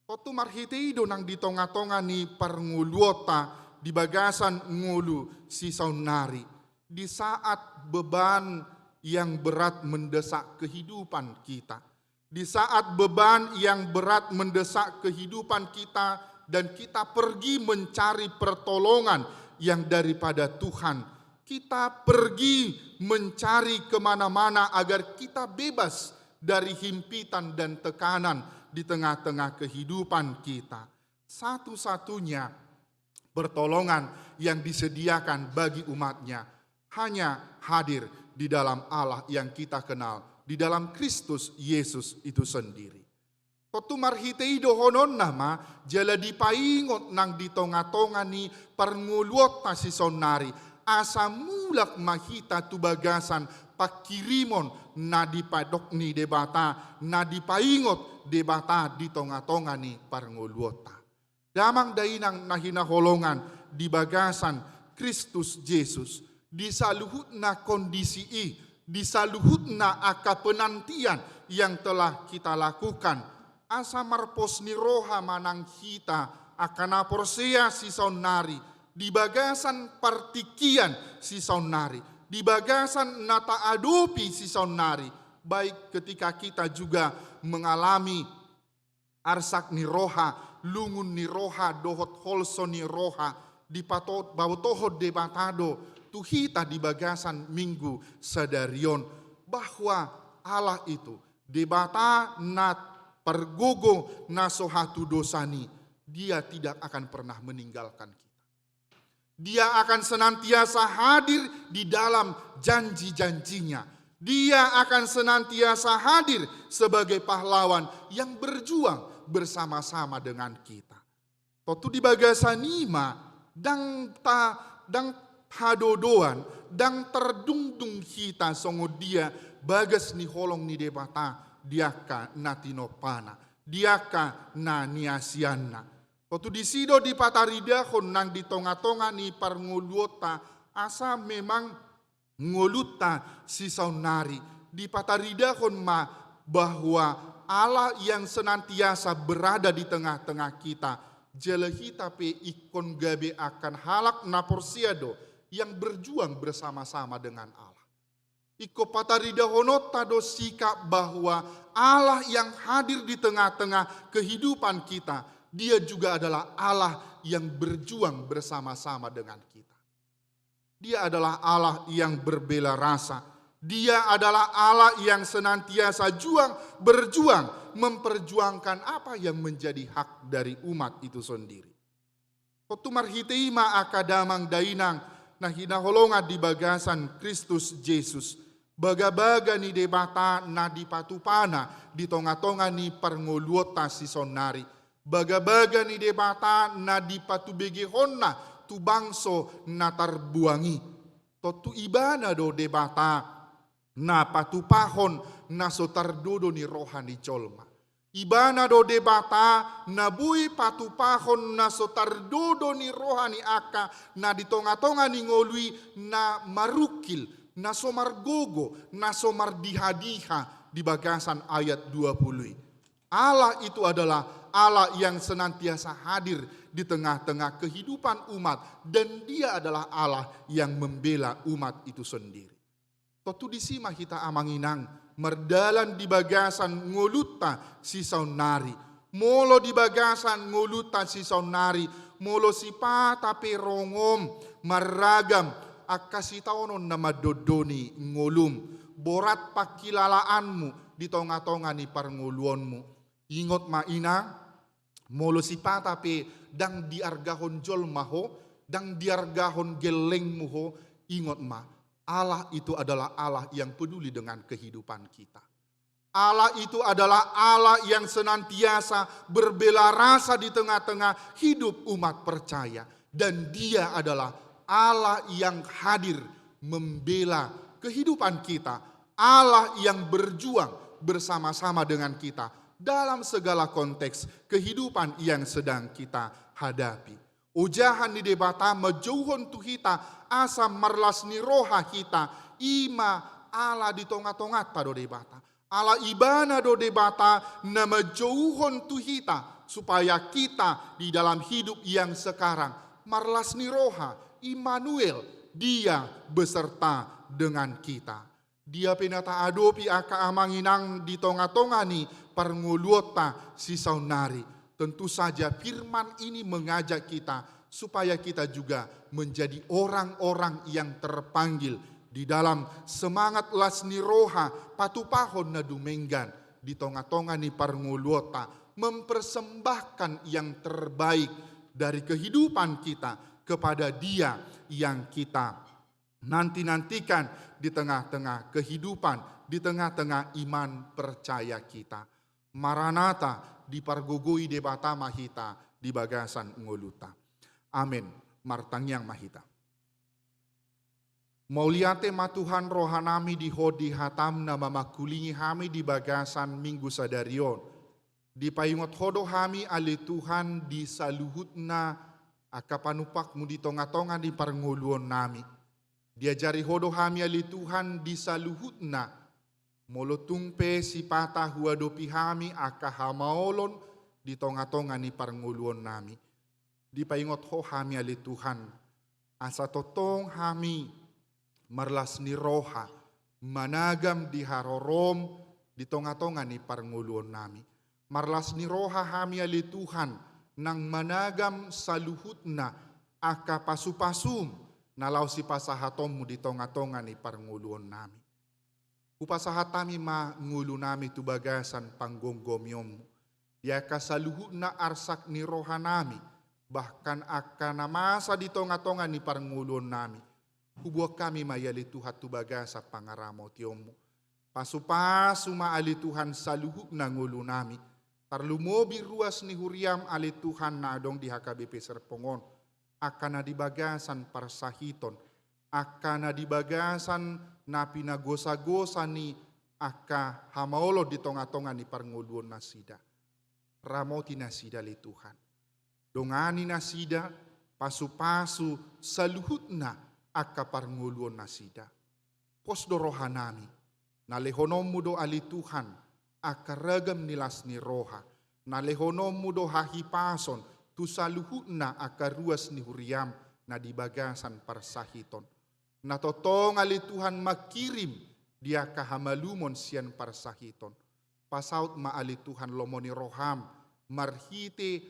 Tontu marhite i do nang di tonga-tonga ni parngoluonta di bagasan ngolu sisaonnari, di saat beban yang berat mendesak kehidupan kita, di saat beban yang berat mendesak kehidupan kita, dan kita pergi mencari pertolongan yang daripada Tuhan, kita pergi mencari kemana-mana agar kita bebas dari himpitan dan tekanan di tengah-tengah kehidupan kita. Satu-satunya pertolongan yang disediakan bagi umatnya hanya hadir di dalam Allah yang kita kenal, di dalam Kristus Yesus itu sendiri. Tontu marhite i dohononna ma, jala dipaingot nang di tonga-tonga ni parngoluonta sisaonnari, asa mulak ma hita tu bagasan pangkirimon na dipadok ni Debata, na dipaingot Debata di tonga-tonga ni parngoluonta. Damang dainang na hinaholongan di bagasan Kristus Jesus, di saluhutna kondisi i, di saluhutna angka penantian yang telah kita lakukan, asa marpos ni roha ma nang hita angka na porsea sisaonnari, di bagasan partingkian sisaonnari, di bagasan na taadopi sisaonnari, baik ketika kita juga mengalami arsak ni roha, lungun ni roha, dohot holso ni roha, dipato-, dipabotohon Debata do tu hita di bagasan Minggu sadari on, bahwa Allah itu, Debata na pargogo na so hatudosan i, Dia tidak akan pernah meninggalkan kita. Dia akan senantiasa hadir di dalam janji-janjinya. Dia akan senantiasa hadir sebagai pahlawan yang berjuang bersama-sama dengan kita. Tontu di bagasan i ma, ndang ta-, ndang hadodoan, ndang tardungdung hita songon dia bagas ni holong ni Debata di angka na tinompana, di angka na niasianna. Tontu disi do dipataridahon nang di tonga-tonga ni parngoluonta, asa memang ngolunta sisaonnari, dipataridahon ma bahwa Allah yang senantiasa berada di tengah-tengah kita, jala hita pe ingkon gabe angka halak na porsea do yang berjuang bersama-sama dengan Allah. Ingkon pataridahononta do sikap bahwa Allah yang hadir di tengah-tengah kehidupan kita, Dia juga adalah Allah yang berjuang bersama-sama dengan kita. Dia adalah Allah yang berbela rasa. Dia adalah Allah yang senantiasa juang, berjuang, memperjuangkan apa yang menjadi hak dari umat itu sendiri. Tontu marhite i ma angka damang dainang na hinaholongan di bagasan Kristus Jesus, bagabaga ni Debata na dipatupa-Na di tonga-tonga ni parngoluonta sisaonnari, bagabaga ni Debata na dipatubegehon-Na tu bangso na tarbuang i. Tontu Ibana do Debata na patupahon na so tardodo ni roha ni jolma. Ibana do Debata na boi patupahon na so tardodo ni roha ni angka na di tonga-tonga ni ngolu i, na marungkil, na so margogo, na so mardiha-diha di bagasan ayat dua puluh i. Allah itu adalah Allah yang senantiasa hadir di tengah-tengah kehidupan umat, dan Dia adalah Allah yang membela umat itu sendiri. Tontu disi ma hita amang inang mardalan di bagasan ngolunta sisaonnari. Molo di bagasan ngolunta sisaonnari, molo sipata pe rongom marragam angka sitaonon na mandondoni ngolum, borat pangkilalaanmu di tonga-tonga ni parngoluonmu. Ingot ma inang, molo sipata pe ndang diargahon jolma ho, ndang diargahon gellengmu ho, ingot ma, Allah itu adalah Allah yang peduli dengan kehidupan kita. Allah itu adalah Allah yang senantiasa berbela rasa di tengah-tengah hidup umat percaya. Dan Dia adalah Allah yang hadir membela kehidupan kita, Allah yang berjuang bersama-sama dengan kita dalam segala konteks kehidupan yang sedang kita hadapi. Ojahan ni Debata manjouhon tu hita asa marlas ni roha hita, i ma Allah di tonga-tonganta do Debata. Allah Ibana do Debata na manjouhon tu hita, supaya kita di dalam hidup yang sekarang marlas ni roha, Immanuel, Dia beserta dengan kita. Dia pe na taadopi angka amang inang di tonga-tonga ni parngoluonta sisaonnari. Tentu saja firman ini mengajak kita supaya kita juga menjadi orang-orang yang terpanggil di dalam semangat las ni roha patupahon na dumenggan di tonga-tonga ni parngoluonta, mempersembahkan yang terbaik dari kehidupan kita kepada Dia yang kita nanti-nantikan di tengah-tengah kehidupan, di tengah-tengah iman percaya kita. Maranatha, dipargogoi Debata ma hita di bagasan ngolunta. Amen. Martangiang ma hita. Mauliate ma Tuhan rohanami di Ho di hataM na mamangkulingi hami di bagasan Minggu sadari on. Dipaingot Ho do hami ale Tuhan di saluhutna angka panumpakMu di tonga-tonga ni parngoluonnami. Diajari Ho do hami ale Tuhan di saluhutna, molo tung pe sipata huadopi hami angka hamaolon di tonga-tonga ni parngoluonnami. Dipaingot Ho hami ale Tuhan, asa tongtong hami marlas ni roha, managam di haroroM di tonga-tonga ni parngoluonnami. Marlas ni roha hami ale Tuhan, nang managam saluhutna angka pasu-pasuM na laho sipasahatonMu di tonga-tonga ni parngoluonnami. Hupasahat hami ma ngolunami tu bagasan panggomgomionMu. Di angka saluhutna arsak ni rohanami, bahkan angka na masa di tonga-tonga ni parngoluonnami, huboan hami ma i ale Tuhan tu bagasan pangaramotionMu. Pasu-pasu ma ale Tuhan saluhutna ngolunami, tarlumobi ruas ni huriaM ale Tuhan na adong di H K B P Serpong on, angka na di bagasan parsahiton, angka na di bagasan na pinagosa-gosa ni angka hamaolon di tonga-tonga ni parngoluonnasida. Ramoti nasida ale Tuhan. Dongani nasida, pasu-pasu saluhutna angka parngoluonnasida. Pos do rohanami, na lehononMu do ale Tuhan angka ragam ni las ni roha, na lehononMu do hahipason tu saluhutna angka ruas ni huriaM na di bagasan parsahiton. Na tongtong ale Tuhan mangkirim di angka hamalumon sian parsahiton. Pasaut ma ale Tuhan lomo ni rohaM marhite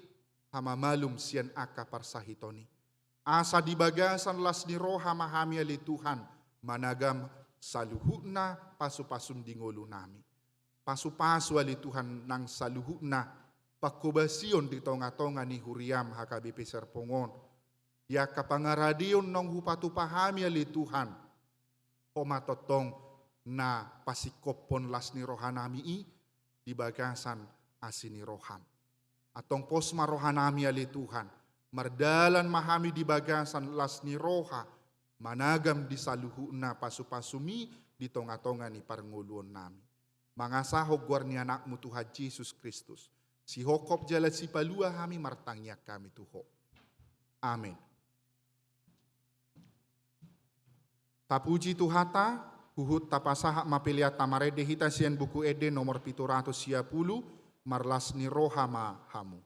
hamamalum sian angka parsahiton i. Asa di bagasan las ni roha ma hami ale Tuhan, managam saluhutna pasu-pasuM di ngolunami. Pasu-pasu ale Tuhan nang saluhutna panghobasion di tonga-tonga ni huriaM H K B P Serpong on. Di angka pangaradeon naung hupatupa hami ale Tuhan, Ho ma tongtong na pasingkophon las ni rohanami i di bagasan asi ni rohaM. Antong pos ma rohanami ale Tuhan, Mardalan ma hami di bagasan las ni roha, managam di saluhutna pasu-pasuMi di tonga-tonga ni parngoluonnami. Mangasahon goar ni AnakMu Tuhan Jesus Kristus, sihophop jala sipalua hami martangiang hami tu Ho. Amen. Tapuji Tuhanta, huhut tapasahat ma pelean ta marende hita sian Buku Ende nomor pitu ratus sia pulu, marlas ni roha ma hamu.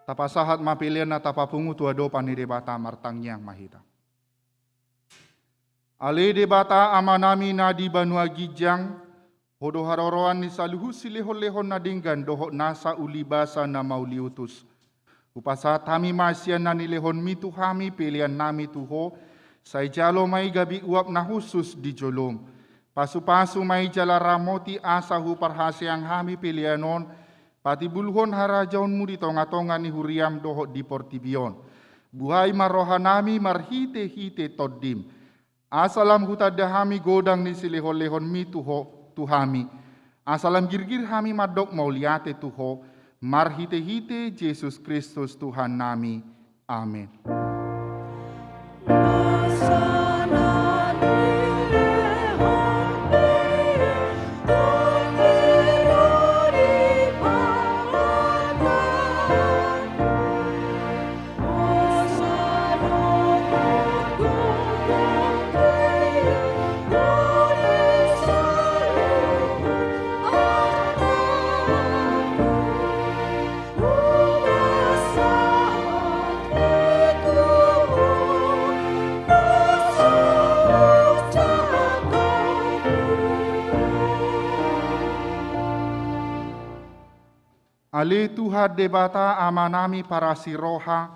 Tapasahat ma pelean na tapapungu tu adopan ni Debata, martangiang ma hita. Ale Debata Amanami na di banua ginjang, Ho do haroroan ni saluhut silehonlehon na denggan dohot nasa ulibasa na mauliutus. Hupasahat hami ma sian na nilehonMi tu hami peleannami tu Ho, sai jalo ma i gabe uap na hushus di joloM. Pasupasu ma i jala ramoti asa huparhaseang hami pelean on, patibulhon harajaonMu di tongatonga ni huriaM dohot di portibi on. Buhai ma rohanami marhitehite TondiM. Asa lam hutanda hami godang ni silehonlehonMi tu Ho, tu hami. Asa lam girgir hami mandok mauliate tu Ho, marhitehite Jesus Kristus Tuhannami. Amen. Ale Tuhan Debata Amanami parasi roha,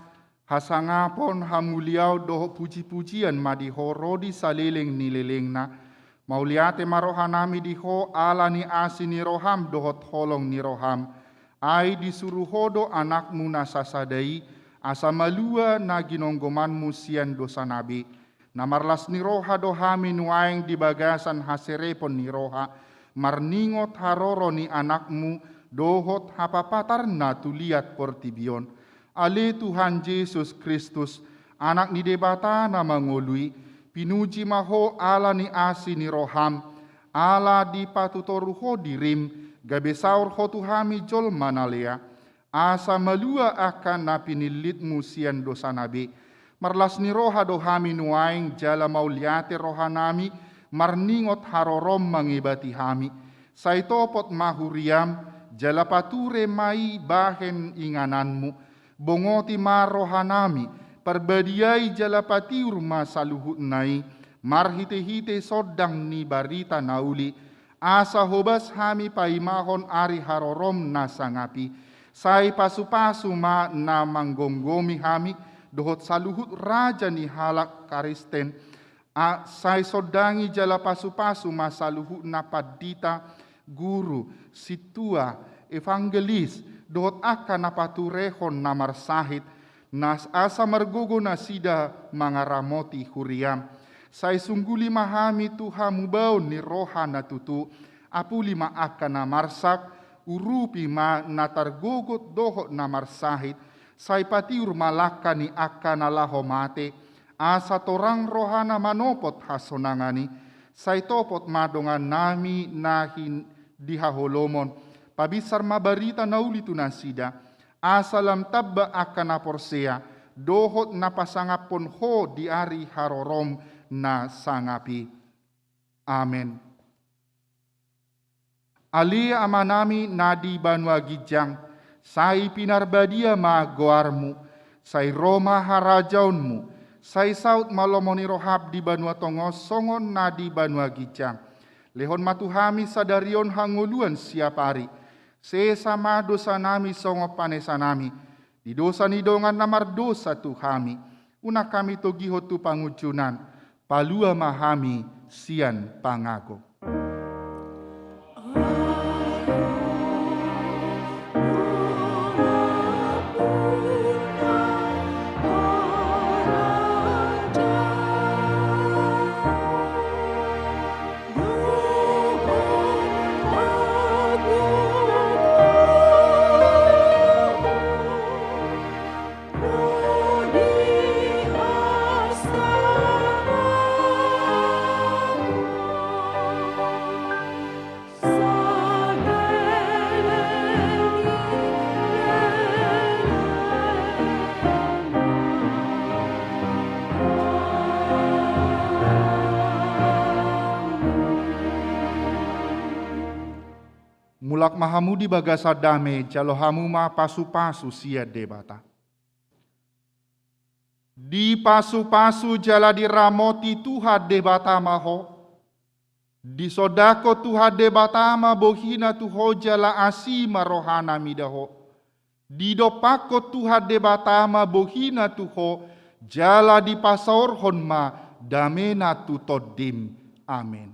hasangapon, hamuliaon dohot pujipujian ma di Ho ro di saleleng ni lelengna. Mauliate ma rohanami di Ho ala ni asi ni rohaM dohot holong ni rohaM. Ai disuru Ho do AnakMu na sasada i, asa malua na ginonggomanMu sian dosana be. Na marlas ni roha do hami nuaeng di bagasan haserepon ni roha, marningot haroro ni AnakMu dohot hapapatarNa tu liat portibi on. Ale Tuhan Jesus Kristus, Anak ni Debata na mangolu i, pinuji ma Ho ala ni asi ni rohaM, ala dipatutoru Ho diriM, gabe saor Ho tu hami jolma na lea. Asa malua angka na pinillitMu sian dosana be. Marlas ni roha do hami nuaeng jala mauliate rohanami, marningot harorom mangebati hami. Sai topot ma huriam, jala pature ma i bahen ingananmu. Bongoti ma rohanami, parbadiai jala patiur ma saluhutna i, marhite-hite sondang ni barita na uli, asa hobas hami paimahon ari harorom na sangap i. Sai pasu-pasu ma na manggomgomi hami, dohot saluhut raja ni halak Kristen, a, sai sondangi jala pasu-pasu ma saluhutna pandita, guru, sintua, evangelis, dohot angka na paturehon na marsahit, na asa margogo nasida mangaramoti huriam. Sai sungguli ma hami tu hamubaon ni roha na tutu, apuli ma angka na marsak, urupi ma na targogot dohot na marsahit, sai patiur ma langka ni angka na laho mate, asa torang rohana manopot hasonangan i. Sai topot ma dongannami na hin-, di haholomon, pabinsar ma barita na uli tu nasida, asa lam tamba angka na porsea, dohot na pasangaphon Ho di ari harorom na sangap i. Amen. Ale Amanami na di banua ginjang, sai pinarbadia ma goarmu, sai ro ma harajaonmu, sai saut ma lomo ni roham di banua tonga on songon na di banua ginjang. Lehon ma tu hami sadari on hangoluan siap ari. Sesa ma dosanami songon panesanami di dosa ni dongan na mardosa tu hami. Unang hami togihon tu pangunjunan, palua ma hami sian pangago. Mulak ma hamu di bagasan dame, jalo hamu ma pasu-pasu sian Debata. Dipasupasu jala diramoti Tuhan Debata ma ho. Disondangkon Tuhan Debata ma bohina tu ho jala asi ma rohana mida ho. Didompakkon Tuhan Debata ma bohina tu ho, jala dipasaorhon ma damena tu tondim. Amen.